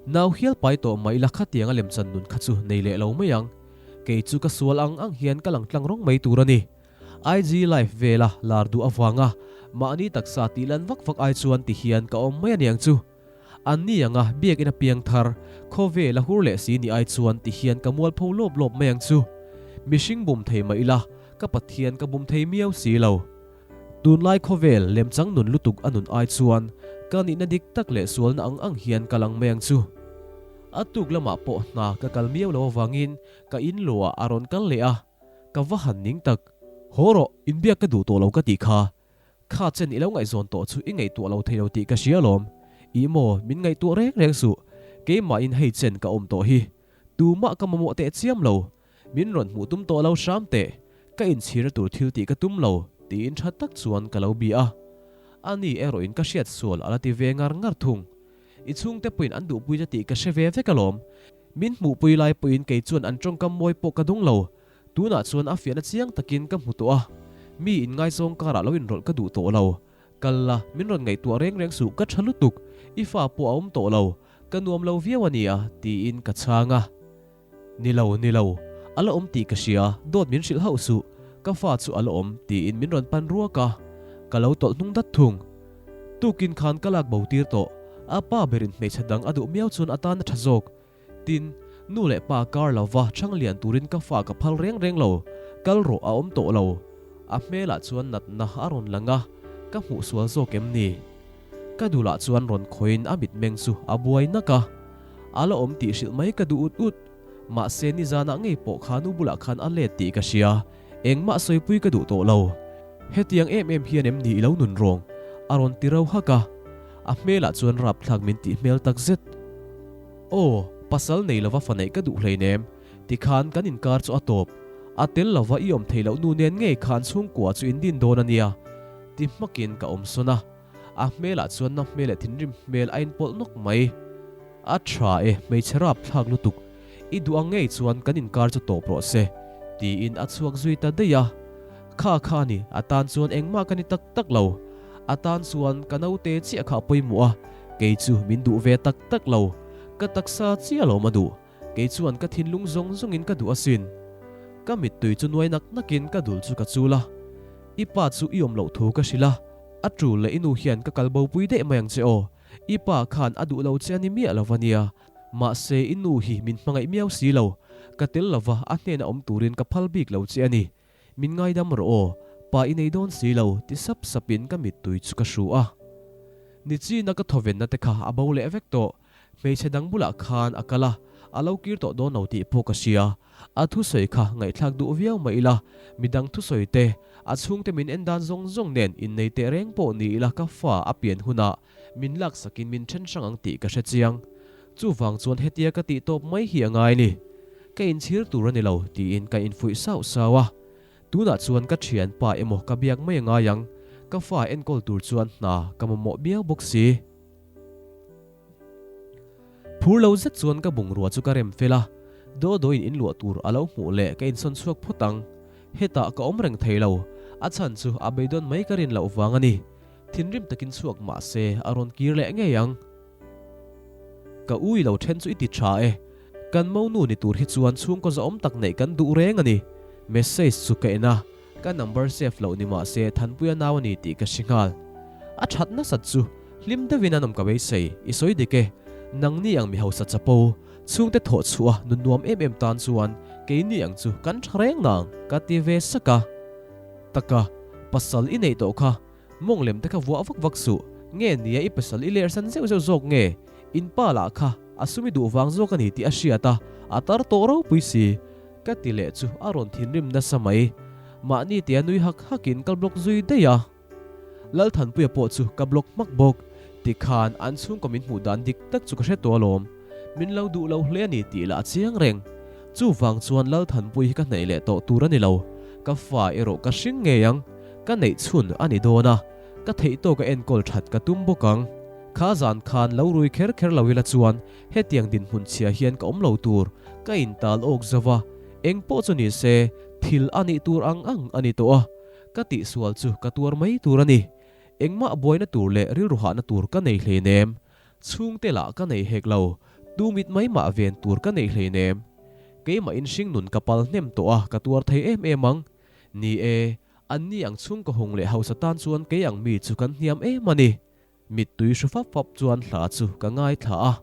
Nau hial pai tawh mah ila khatiang a lemchan nun kha chu nei leh lo mai ang. Kei chu ka sual ang ang hian ka lang tlang rawng mai tur a ni. IG live vela lar duh avanga mahni taksa tih lan vak vak ai chuan ti hian ka awm mai aniang chu. An ni anga biakina piang thar, khawvel a hur leh si ni ai chuan ti hian ka mualpho lawp lawp mai ang chu. Mihring bum thei mah ila, ka Pathian ka bum thei miau si lo. Tunlai khawvel lemchang nun lutuk a nun ai chuan ka nihna dik tak leh sualna ang ang hian ka lang mai ang chu. A tuk lamah pawh hna ka kal miau lo avangin ka inluah a rawn kal leh a, ka va han ning tak. Haw rawh, inbiak ka duh tawh lo ka tih kha. Kha chen i lo ngaihzawn tawh chu i ngaihtuah lo thei lo tih ka hria alawm. Ih maw, min ngaihtuah reng reng suh. Keimahin hei chen ka awm tawh hi. Tumah ka mamawh teh chiam lo. Min rawn hmuh tum tawh lo hram teh. Ka inchhirna tur thil tih ka tum lo, tiin tha tak chuan ka lo bia a. Ani erawhin ka hriat sual a la ti ve ngar ngar thung. I chhungte pawhin an duhpui che tih ka hre ve vek alawm. Min hmuhpui lai pawhin kei chuan an tawngkam mawi pawh ka dung lo. Tunah chuan a fiahna chiang takin ka hmu tawh a, mi inngaizawng karah lo inrawlh ka duh tawh lo. Kal la, min rawn ngaihtuah reng reng suh, ka tha lutuk, i fa pawh a awm tawh lo, ka nuam lo viau a nia, tiin ka chhang a. Ni lo, ni lo, a la awm tih ka hria, dawt min hrilh hauh suh, ka fa chu a la awm, tiin min rawn pan ruak a, ka lo tawlh hnung dat thung. Tukin khan ka lak bo tir tawh, a pa berin hmeichhe dang a duh miau chuan a tan a tha zawk, Tin, nu leh pa kar lova chhang lian turin ka fa ka phal reng reng lo, kal rawh a awm tawh lo. A hmelah chuan natna a rawn lang a, ka hmuh sual zawk em ni? Ka dulah chuan rawn khawiin a mitmeng chu a buai nak a, a la awm tih hrilh mai ka duh ut ut. Mahse nizanah ngei pawh kha nu bulah khan a let tih ka hria, engmah sawipui ka duh tawh lo. Hetiang em em hian em ni i lo nun rawng? A rawn ti ro hak a, a hmelah chuan rapthlak min tih hmel takzet. Aw, pasal nei lova fa neih ka duh hleinem, tikhan kan inkar chu a tawp. A tel lova i awm theih loh nu nen ngei khan chhungkua chu in din dawn a nia, ti hmakin ka awm sawn a. A hmelah chuan na hmel leh thinrim hmel a inpawlh nawk mai. A tha e, hmeichhe rap thlak lutuk. I duh ang ngei chuan kan inkar chu tawp rawh se, tiin a chhuak zui ta daih a. Kha kha a ni, a tan chuan engmah ka ni tak tak lo. A tan chuan ka naute chiah kha a pawimawh a, kei chu min duh ve tak tak lo. Ka taksa chiah alawm a duh. Kei chuan ka thinlung zawng zawngin ka duh asin. Ka mittui chu nuai nak nakin ka dul chu ka chul a. I pa chu i awm loh thu ka hrilh a, a tul leh i nu hian ka kal bopui daih mai ang che aw. I pa khan a duh lo che a ni miah lo va nia. Mahse i nu hi min hmangaih miau si lo. Ka tel lova a hnena awm turin ka phal bik lo che a ni. Min ngaidam rawh aw, pa i nei dawn si lo ti sap sapin ka mittui chu ka hru a. Nichina ka thawvenna te kha a bo leh vek tawh. Hmeichhe dang bulah khan a kal a, a lo kir tawh dawn lo tih pawh ka hria. A thusawi kha ngaihthlak duh viau mah ila, midang thusawi te, a chhungte min en dan zawng zawng nen innei teh reng pawh ni ila ka fa a pian hunah min laksakin min then hrang ang tih ka hre chiang. Chuvang chuan hetia ka tih tawp mai hi a ngai ni. Ka inchhir tur a ni lo tiin ka infuih sauh sauh a. Tunah chuan ka thianpa emaw ka biak mai a ngai ang, ka fa enkawl tur chuan hna ka mamawh miau bawk si. Phur lo zet chuan ka bungrua chu ka rem fel a, Dodoin in luah tur a lo hmuh leh ka insawn chhuak phawt ang. Hetah ka awm reng thei lo, a chhan chu a beidawn mai ka rin loh vang a ni. Thinrim takin chhuak mah se a rawn kir leh ngei ang. Ka ui lo then chu i ti tha e. Kan monu ni tur hi chuan chhungkaw zahawm tak neih kan duh reng a ni. Message chu ka en a, ka number save loh ni mah se Thanpuia nau a ni tih ka hre nghal. A that nasat chu hlim deuhin an awm ka beisei, i sawi dik e. Nangni ang mi hausa chapo, chhungte thawh chhuah a nun nuam em em tan chuan keini ang chu kan tha reng nang ka ti ve sak a. Taka, pasal i neih tawh kha Mawng lem te kha vuah vak vak suh, nge nia i pasal i ler san zeuh zeuh zawk nge? In pa lah kha a sumi duh vang zawk a ni tih a hriat a, a tar tawh ropui si. Ka ti leh chu a rawn thinrim nasa mai. Mahni tia nui hak hakin ka block zui daih a. Lalthanpuia pawh chu ka block hmak bawk. Tikhan an chhungkaw min hmuh dan dik tak chu ka hre tawh alawm. Min lo duh lo hle a ni tih lah a chiang reng. Chuvang chuan Lalthanpui hi ka hnaih leh tawh tur a ni lo. Ka fa erawh ka hring ngei ang. Ka neih chhun a ni dawn a, ka theih tawk a enkawl that ka tum bawk ang. Kha zan khan lo rui kher kher lo ila chuan hetiang dinhmun chhia hian ka awm lo tur. Ka intal awk zo va, eng pawh chu ni se thil a nih tur ang ang a ni tawh a. Ka tihsual chu ka tuar mai tur a ni. Engmah buaina tur leh rilru hahna tur ka nei hleinem. Chhungte lah ka nei hek lo, tu mit mai mah ven tur ka nei hleinem. Keimah in hringnun ka pal hnem tawh a, ka tuar thei em em ang. Ni e, anni ang chhungkaw hung leh hausa tan chuan kei ang mi chu kan hniam em a ni. Mittui hru fap fap chuan hla chu ka ngaithla a.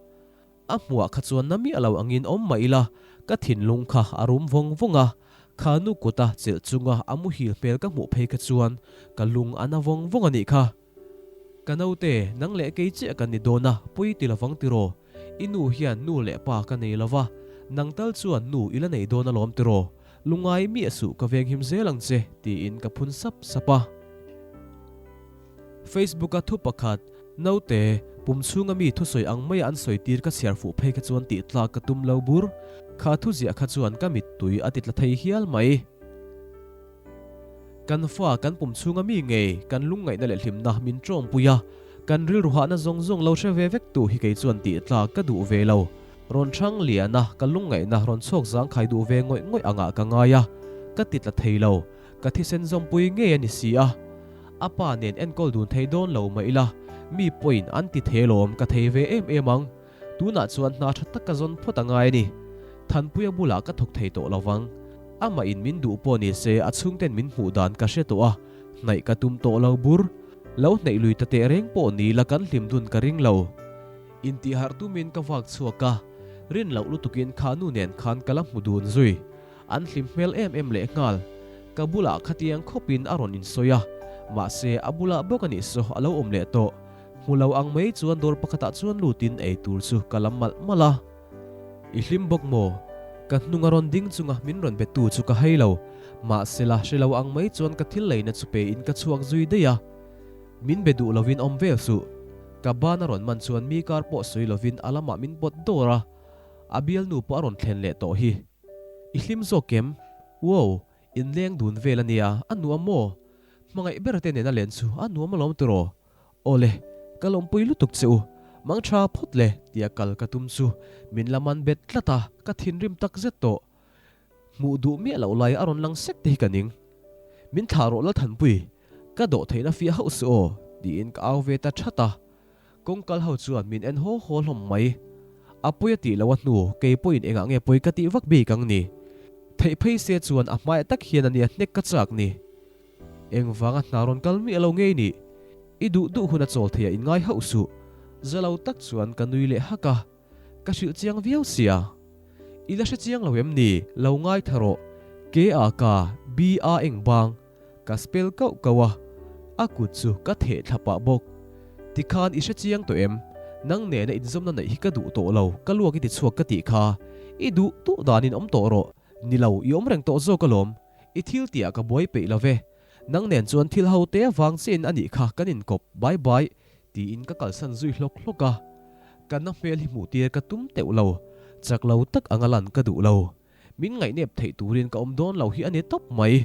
A hmuah kha chuan na miah lo angin awm mah ila, ka thinlung kha a rum vawng vawng a. Kha nu kuta chelh chunga a muhil hmel ka hmuh phei kha chuan ka lung a na vawng vawng a nih kha. Ka naute, nang leh kei chiah kan ni dawn a, pawi ti lovang tiraw? I nu hian nu leh pa ka nei lova, nang tal chuan nu i la nei dawn alawm tiraw? Lungai miah suh ka venghim zel ang che, tiin ka phun sap sap a. Facebook-a thu pakhat, Naute, pum chhunga mi thusawi ang maia an sawi tir ka chhiar fuh phei kha chuan tih tlak ka tum lo bur. Kha thuziah kha chuan ka mittui a ti tla thei hial mai. Kan fa kan pum chhunga mi ngei kan lungngaihna leh hlimna min tawngpui a, kan rilru hahna zawng zawng lo hre ve vek tu hi kei chuan tih tlak ka duh ve lo. Rawn hrang liana ka lungngaihna rawn chhuak zangkhai duh ve ngawih ngawih angah ka ngai a, ka ti tla thei lo. Ka thisen zawmpui ngei a ni si a. A pa nen enkawl dun thei dawn lo mah ila, mi pawhin an ti thei alawm ka thei ve em em ang. Tunah chuan hna tha tak ka zawn phawt a ngai a ni. Thanpuia bulah ka thawk thei tawh lo vang. Amah in min duh pawh ni se a chhungten min hmuh dan ka hre tawh a, hnaih ka tum tawh lo bur. Lo hnaih lui ta teh reng pawh ni la kan hlim dun ka ring lo. Intihharh tumin ka vak chhuak a, rin loh lutukin kha nu nen khan ka la hmu dun zui. An hlim hmel em em leh nghal. Ka bulah khatiang khawpin a rawn insawi a, mahse a bulah bawk a nih saw a lo awm leh tawh. Hmu lo ang mai chuan dawr pakhatah chuan lutin ei tur chu ka lam malh malh a. I hlim bawk maw? Ka hnung a rawn ding chunga min rawn be tu chu ka hei lo. Mahsela hre lo ang mai chuan ka thil leina chu pe in ka chhuak zui daih a. Min be duh lovin awm vel suh. Ka ban a rawn man chuan mi kar pawh sawi lovin a lamah min pawt dawr a. A bialnu pawh a rawn thlen leh tawh hi. I hlim zawk em? Wow! Inleng dun vel a nia, a nuam maw? Hmangaih ber te nena len chu a nuam alawm tiraw? Aw le, ka lawmpui lutuk che u, mang tha phawt le tia kal ka tum chu min la man bet tlat a, ka thinrim tak zet tawh. Hmuh duh miah loh lai a rawn lang sek te hi ka ning. Min thlah rawh Lalthanpui, ka dawh theihna fiah hauh suh aw tiin ka au ve ta that a. Kawngkal ho chuan min en haw haw hlawm mai. A pawi a tih loh a hnu, kei pawhin engah nge pawi ka tih vak bik ang ni? Theih phei se chuan a hmaiah tak hian a nia hnek ka chak ni. Engvanga hna rawn kal miah lo ngei nih? I duh duh hun a chawl thei a inngai hauh suh. Za lo tak chuan ka nui leh hak a, ka hrilh chiang viau sia. I la hre chiang lo em ni? Lo ngai tha rawh. K A K B A eng bang. Ka spell kauh kauh a, a kut chu ka theh thla pah bawk. Tikhan i hre chiang tawh em? Nang nena inzawmna neih hi ka duh tawh lo, ka luak i ti chhuak ka tih kha. I duh duh danin awm tawh rawh. Ni lo, i awm reng tawh zawk alawm. I thil tihah ka buai peih lo ve. Nang nen chuan thil ho te avang chiahin a nih kha kan inkawp bai bai tiin ka kalsan zui hlawk hlawk a. Ka na hmel hi hmuh tir ka tum teuh lo. Chak lo tak anga lan ka duh lo. Min ngaihnep theih turin ka awm dawn lo hi a ni tawp mai.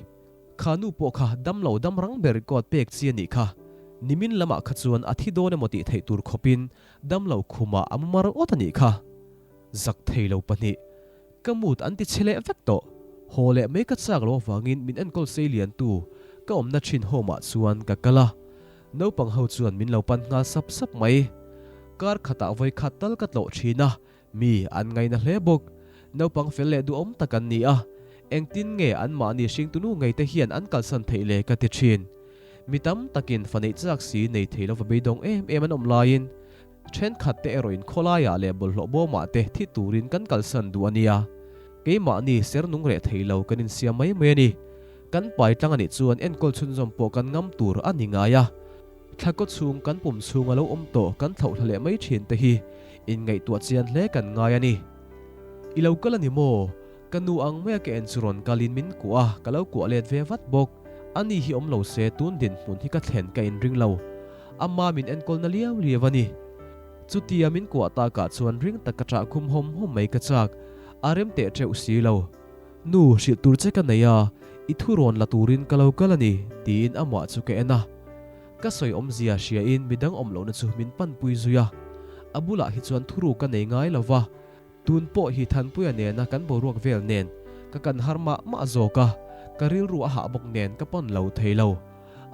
Kha nu pawh kha dam lo dam rang ber record pek chi a nih kha. Nimin lamah kha chuan a thi dawn emaw tih theih tur khawpin dam lo khumah a mu mar awt a nih kha. Zak thei lo pahnih. Ka mood an ti chhe leh vek tawh. Haw leh mai ka chak lo avangin min enkawl sei lian tu ka awmna thin home ah chuan ka kal a. Naupang ho chuan min lo pan nghal sap sap mai. Kar khatah vawi khat tal ka tlawh thin a, mi an ngaina hle bawk. Naupang fel leh duhawm tak an ni a, engtin nge anmahni hringtunu ngei te hian an kalsan theih le ka ti thin. Mi tam takin fa neih chak si nei thei lova beidawng em em an awm laiin Thenkhat te erawhin khawlaiah leh bawlhhlawh bawmah te thi turin kan kalsan duh a nia. Keimahni ser nung reh thei lo kan insiam mai mai a ni. Kan pai tlang a nih chuan enkawl chhunzawm pawh kan ngam tur a ni ngai a. Thla kaw chhung kan pum chhung a lo awm tawh kan thlauhthla leh mai thin te hi inngaihtuah chian hle kan ngai a ni. I lo kal a ni maw? Ka nu ang maia ka en chu rawn kalin min kuah a, ka lo kuah let ve vat bawk. Ani hi awm lo se tun dinhmun hi ka thlen ka inring lo. Ama min enkawlna liau liau a ni. Chutia min kuah takah chuan ring tak ka ṭah khum hawm hawm mai ka chak. A rem teh ṭeuh si lo. Nu, hrilh tur che ka nei a, i thu rawn la turin ka lo kal a ni, tiin amah chu ka en a. Ka sawi awmzia hriain midang awm lohna chu min panpui zui a. A bulah hi chuan thuru ka nei ngai lo va. Tun pawh hi Thanpuia nena kan boruak vel nen ka kan har mah mah zawk a, ka rilru a hah bawk nen ka pawn lo thei lo.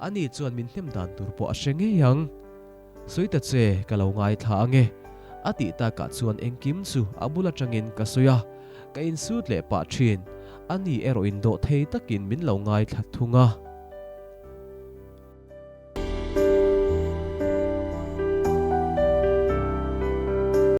Ani chuan min hnem dan tur pawh a hre ngei ang. Sawi ta che, ka lo ngaithla ang e. A tih takah chuan engkim chu a bul atangin ka sawi a, ka insut leh pah thin. Ani erawh indawh thei takin min lo ngaithla thung a.